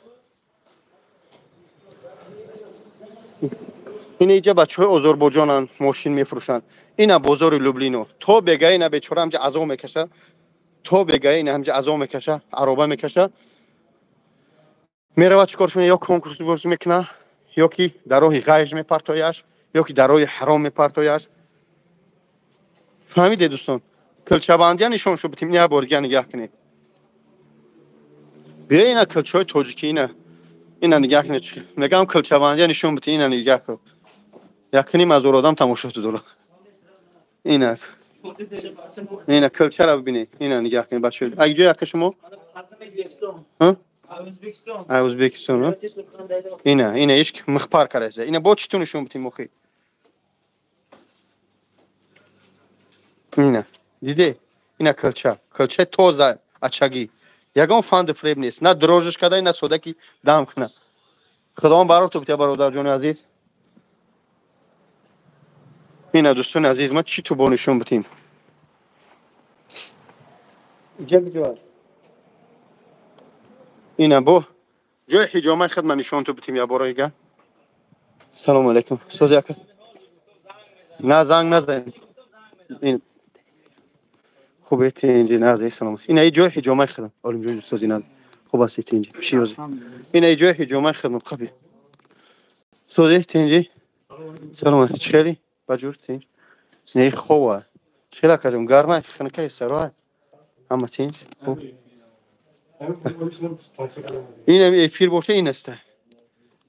ина иҷа бачаҳои Озарбойҷонанд, мошин мефурӯшанд. Ина бозори Люблино, то бегая ина бечора ҳамҷа азоб мекаша, то бегая ина ҳамҷа азоб мекаша, ароба мекаша, меравад. Чӣ кор мекунад? Ё конкурс бозӣ мекунад, ё ки дар роҳи ғайр мепартояш, ё ки дар роҳи ҳаром мепартояш. Фаҳмиде, дӯстон? Килчабандия нишон шуд, битим як бор дига нигаҳ кунед. Биё, ина килчаҳои тоҷикӣ, ина, ина нигаҳ кунед. Мегам, килчабандия нишон бити. Ина нигаҳ кун, якним ҳазор одам тамошо дора. Ина, ина килчаро бибинед, ина нигаҳ кунед, бачаҳо. Ак ҷои, ака, шумо? Ӯзбекистон. Ина, ина иш михпар караса. Ина бо чӣ ту нишон битим охи? Ина диде, ина килча, килчаи тоза, ачагӣ, ягон фанди фреб нест, на дрожжиш када, на сода ки дам куна. Худованд бароту битя, бародарҷони азиз. Ина, дӯстони азиз, ма чӣ ту бо нишон битим? Иҷа куҷо? Ина бо ҷои ҳиҷомаи хидма нишон ту битим я бора ига. Салому алайкум, сози, ака? На, занг назан. Хубе, тинҷи? Нази, салом. Ина и ҷои ҳиҷомаи хидм. Олимҷон, сози? На, хуб ҳасти, тинҷи? Шиёзи. Ина и ҷои ҳиҷомаи хидм. Қаби сози, тинҷи? Салом, чӣ хели, баҷур, тинҷ? Не, хова чӣ хел, акаҷон? Гарма, хунукай, сароа, ҳама тинҷ, хуб? Ин эфир боша, ин аста,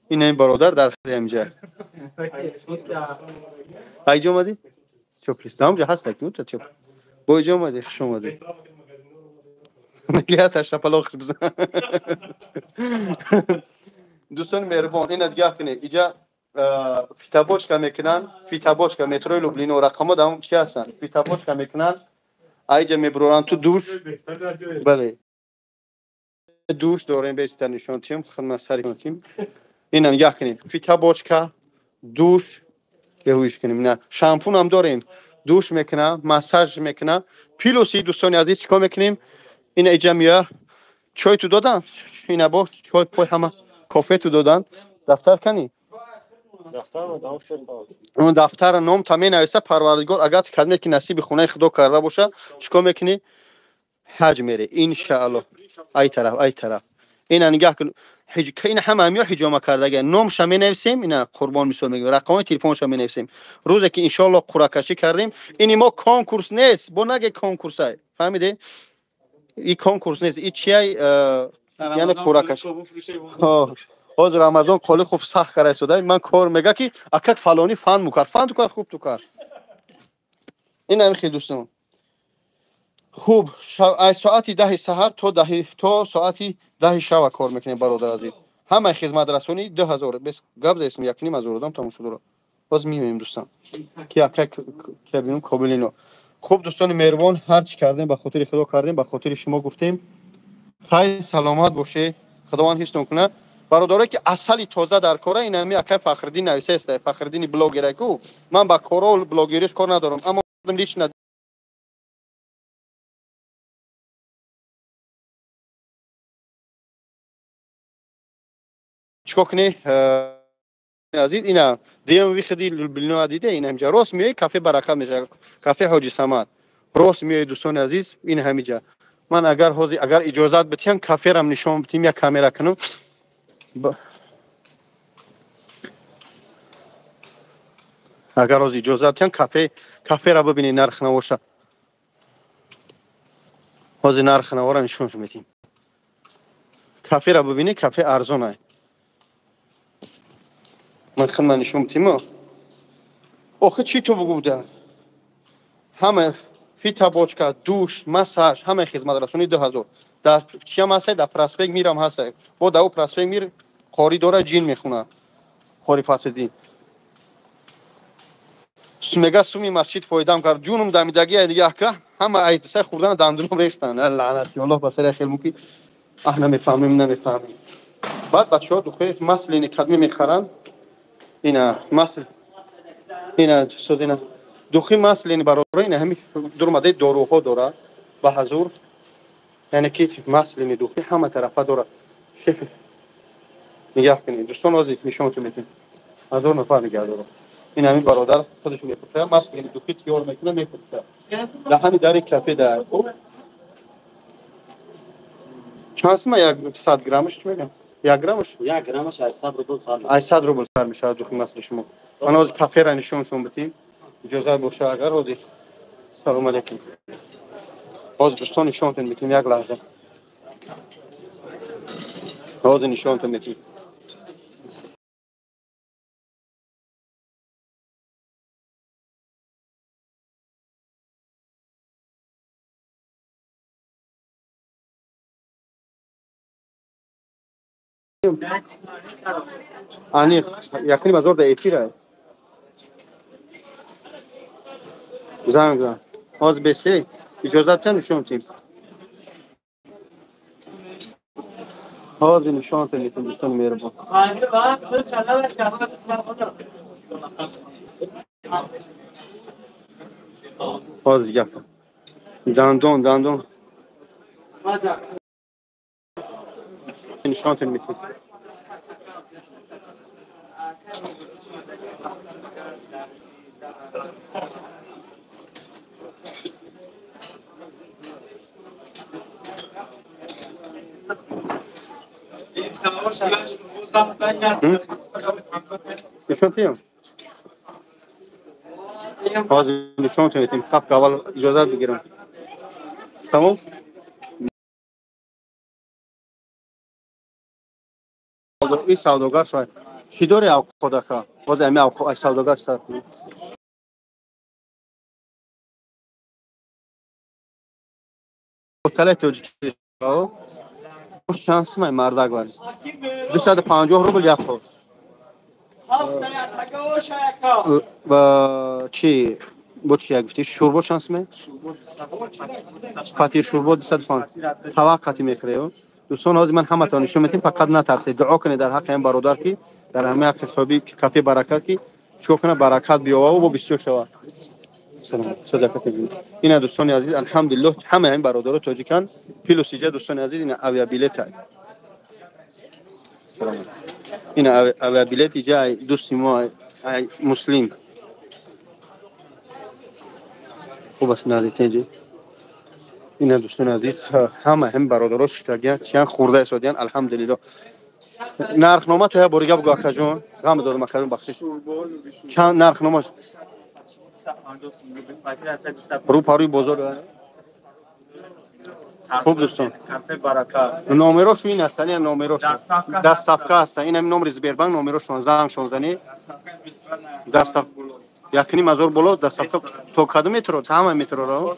ин бародар дар хели ҳамҷа. Айҷо омадӣ? Тёплый ҳамҷа ҳаст, тёп бо иҷо омадӣ. Хуш омадӣ. Мегӯяд, ташапалоқ бизан. Дӯстони меҳрубон, ина дигаҳ кунед, иҷа фитобочка мекунанд, фитобочка, метрои Люблино, рақамҳо дар чи ҳастанд. Фитобочка мекунанд, аиҷа мебуроранд ту душ. Бале, душ дорем, беста нишон тиҳем, хидмат тим. Ина нигаҳ кунед, фитобочка, душ беҳуиш кунем. Ина шампунам дорем, душ мекуна, массаж мекуна. Плюси, дӯстони азиз, чӣ кор мекунем? Ина иҷа меоя, чой ту додан, ина бо чой пой ҳама кофе ту додан. Дафтар кани? Он дафтара ном та менависа. Парвардигор агар кадме ки насиби хонаи худо карда боша, чӣ кор мекунӣ? Ҳаҷ мере, иншаалло. Ай тараф, ай тараф, ина нигаҳ кун, ина ҳама ҳамиё ҳиҷома кардага. Номша менависем, ина қурбон мисол мегӯем, рақамҳои телефонша менависем. Рӯзе ки иншоалло қуръакашӣ кардем, ини мо конкурс нест, бо наге конкурсай, фаҳмиде? И конкурс нест, и чияй, яъне қуръакашӣ. Ҳозир Рамазон қоли хуб сахт кара истода. Ман кор мега ки акак фалонӣ фан мукар, фан ту кар, хуб ту кар. Ин ҳами хел, дӯстон. Хуб, аз соати 10-и саҳар то соати 10-и шава кор мекунем, бародар азиз. Ҳамаи хизматрасонӣ 2000. Бес гап заистм, 1,5 ҳазор одам тамошо дорад. Боз меоем, дӯстон, ки ака кабинум кобилино. Хуб, дӯстони меҳрубон, ҳар чӣ кардем, ба хотири Худо кардем, ба хотири шумо гуфтем. Хайр, саломат бошед, Худованд ҳифзтон кунад. Бародарое ки асали тоза дар кора, ин ҳами акай Фахриддин нависаест, Фахриддини блогера ку. Ман ба коро блогериш кор надорам, аммо лично чикор кунӣ, азиз? Ина дием выходи Люблино, диде, ин ҳамҷа рост меои, кафе Баракат мешавад, кафе Ҳоҷи Самад рост меои. Дӯстони азиз, ин ҳамиҷа. Ман агар ҳозир, агар иҷозат битиҳам, каферам нишон битим, як камера кунам. Агар ҳозир иҷозат битиҳам, кафера бибинед, нарх навоша. Ҳозир нарх навора нишон метиҳем. Кафера бибинед, кафе арзон ай. Ман хидмат нишон битим. Охи, чӣ ту бугуда? Ҳама фитобочка, душ, массаж, ҳама хизматрасонӣ 2000. Дар чиам ҳастай? Дар проспект Мирам ҳастай. Бо дар ӯ проспект Мир қори дора, ҷин мехуна. Қори Фатҳиддин. Мега суми масҷид фоидам кард. Ҷунум дамидагӣ дига ака, ҳама айдисай хӯрдан дандунам рехтан. Лаънати Аллоҳ ба сари хел муки. Аҳ, намефаҳмем, намефаҳмем. Баъд бачаҳо духои маслини кадми мехаранд. Ина масл. Ина соз ина. Духи маслини бародаро ина ҳами дурмадаи доруҳо дорад ба ҳазур. Яъне ки маслини духи ҳама тарафа дорад. Шеф нигаҳ кунед. Дӯстон, ҳозир нишонтон медиҳем. 1000 нафар нигаҳ дорад. Ин ҳамин бародар худаш мефурӯшад, маслини духи тиёр мекунад, мефурӯшад. Дар ҳамин дари кафе дар чанд сима 100 граммаш чӣ мегӯям? 1 граммаш? 1 граммаш 800 рубл сар мешавад. 800 рубл сар мешавад духи масли шумо. Ман ҳозир каферо нишонтон бидиҳем. Иҷозат боша агар ҳозир. Салом алейкум. Ҳозир дӯстон нишонтон медиҳем як лаҳза. Ҳозир нишонтон медиҳем. Аниқ, якним ҳазор дар эфира. Занг зан. Ҳозир бесе, иҷозат та нишон тиҳем. Ҳозир нишонтон медиҳем дӯстони меҳрубон. Ҳозир гап. Дандон, дандон. Нишонтон медиҳем. Нишон тиҳем? Ҳозир нишонтон медиҳем. Хаб, аввал иҷозат бигирам. Тамом? Ин савдогар шояд. Чӣ дори авқодака? Ҳозир ҳамин савдогар сар кунем. Талаи тоҷикӣ чанд сумай мардак вар? 250 рубл як ход. Чи бо чи як гуфтӣ? Шӯрбо чанд сумай? Фатир шӯрбо 250. Тавақ қатӣ мехӯред. Дӯстон, ҳозир ман ҳаматон нишон медиҳем, фақат натарсед. Дуо кунед дар ҳаққи ҳамин бародар ки дар ҳамин ҳаққи соҳиби кафе баракат ки чикор кунад, баракат биёвад бо бисёр шавад. Ина дӯстони азиз, алҳамдулиллоҳ ҳама ҳамин бародаро тоҷикан. Плюс иҷа дӯстони азиз ина авиабилет. Ина авиабилет иҷа дӯсти мо муслим. Хуб аст наздиктенҷи. Ина дӯстони азиз, ҳама ҳамин бародаро шуштагиян, чиян хӯрда истодиян, алҳамдулиллоҳ. Нархнома то як бори гап гӯ акаҷон, ғам додам акаҷон, бахшиш. Чанд нархномаш? Рӯ парӯи бозор. Хуб дӯстон, номерошу ин ҳастан, ин номерошу доставка ҳастан. Ин ҳамин номери Сбербанк номерошон зангшон зани. Доставка 1,5 ҳазор боло доставка то кадом метро? Ҳама метроро.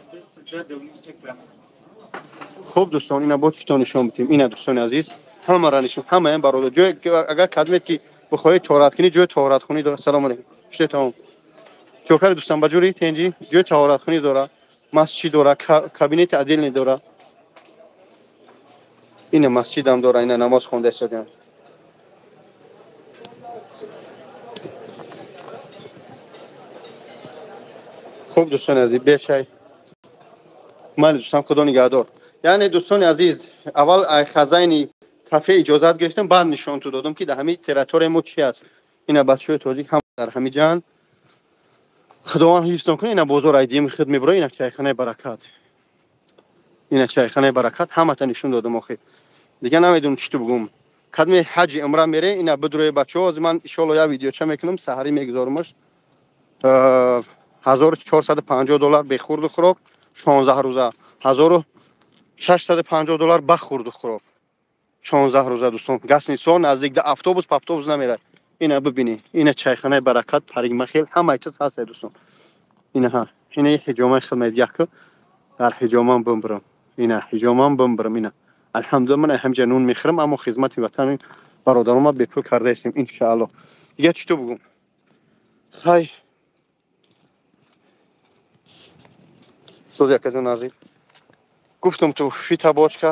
Хуб дӯстон, ина бо читон нишон бидем. Ина дӯстони азиз, ҳамаро нишон, ҳама ин бародар. Ҷое агар кадмет ки бихоҳед тоҳорат кунӣ, ҷои тоҳоратхунӣ дорад. Салом алейкум. Шуде тамом. Чокари дӯстон, ба ҷури тенҷи ҷои тоҳоратхунӣ дорад, масҷид дорад, кабинети отдельный дорад. Ина масҷидам дорад, ина намоз хонда истодиам. Хуб дӯстони азиз, бешай. Ман дӯстам, Худо нигаҳдор. Яъне дӯстони азиз, аввал хазайни кафе иҷозат гирифтам, баъд нишонтон додам ки дар ҳамин территорияи мо чи аст. Ина бачаҳои тоҷик ҳам дар ҳамин ҷаҳан. Худованд ҳифзтон кунад. Ина бозор айдием худ мебура, ина чайхонаи баракат. Ина чайхонаи баракат ҳамата нишон додам охир. Дига намедонам чӣ ту бугум. Кадме ҳаҷи умра мере, ина бидурӯи бачаҳо, ҳозир ман иншоалло як видеоча мекунам, саҳарӣ мегузорамаш. 1450 доллар бехурду хӯрок, 16 рӯза. 1650 доллар ба хурду хӯрок. 16 рӯза дӯстон. Гастиницаҳо наздик да автобус, павтобус намерад. Ина бибинед. Ина чайхонаи баракат, парикмахер, ҳамаи чиз ҳаст дӯстон. Ина ҳа, Ина ҳиҷомаи хидмат яку дар ҳиҷомам бимбирам. Ина ҳиҷомам бимбирам ина. Алҳамдулилла, ман ҳамҷа нун мехӯрам, аммо хизмати ватани бародаронма бепул кардаистем, иншаалло. Дигар чӣ то бугум? Хай. Соз якаҷон азиз. Гуфтам ту фитобочка,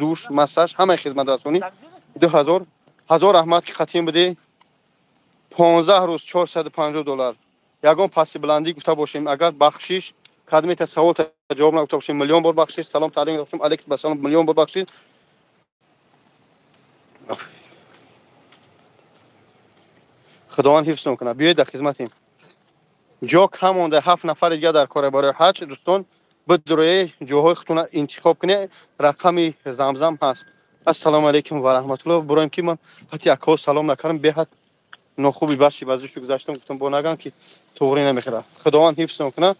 душ, массаж, ҳамаи хизматрасонӣ 2000. Ҳазор раҳмат, ки қатъин будӣ. 15 рӯз $450. Ягон пасти баландӣ гуфта бошем, агар бахшиш, кадмета савол ҷавоб нагуфта бошем, миллион бор бахшиш. Салом таълим бошем, алейкум ассалом, миллион бор бахшиш. Худованд ҳифзтон кунад. Биёед, дар хизматем. Ҷо кам монда, 7 нафари дигар дар кора барои ҳаҷ. Дӯстон, бидурое, ҷоҳои худтона интихоб кунед, рақами замзам ҳаст. Ассалому алайкум ва раҳматуллоҳ. Буроем, ки ман ҳати акҳо салом накардам, беҳад нохуби баши баздушу гузаштам, гуфтам бо нагам, ки туғрӣ намехӯрад. Худованд ҳифзтон кунад.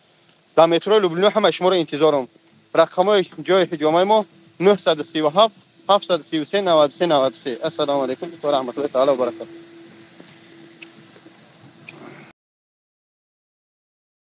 Дар метрои Люблино ҳамаи шуморо интизорам. Рақамҳои ҷои ҳиҷомаи мо 937 733 93 93. Ассалому алайкум ва раҳматуллоҳи таала ва баракатуҳ.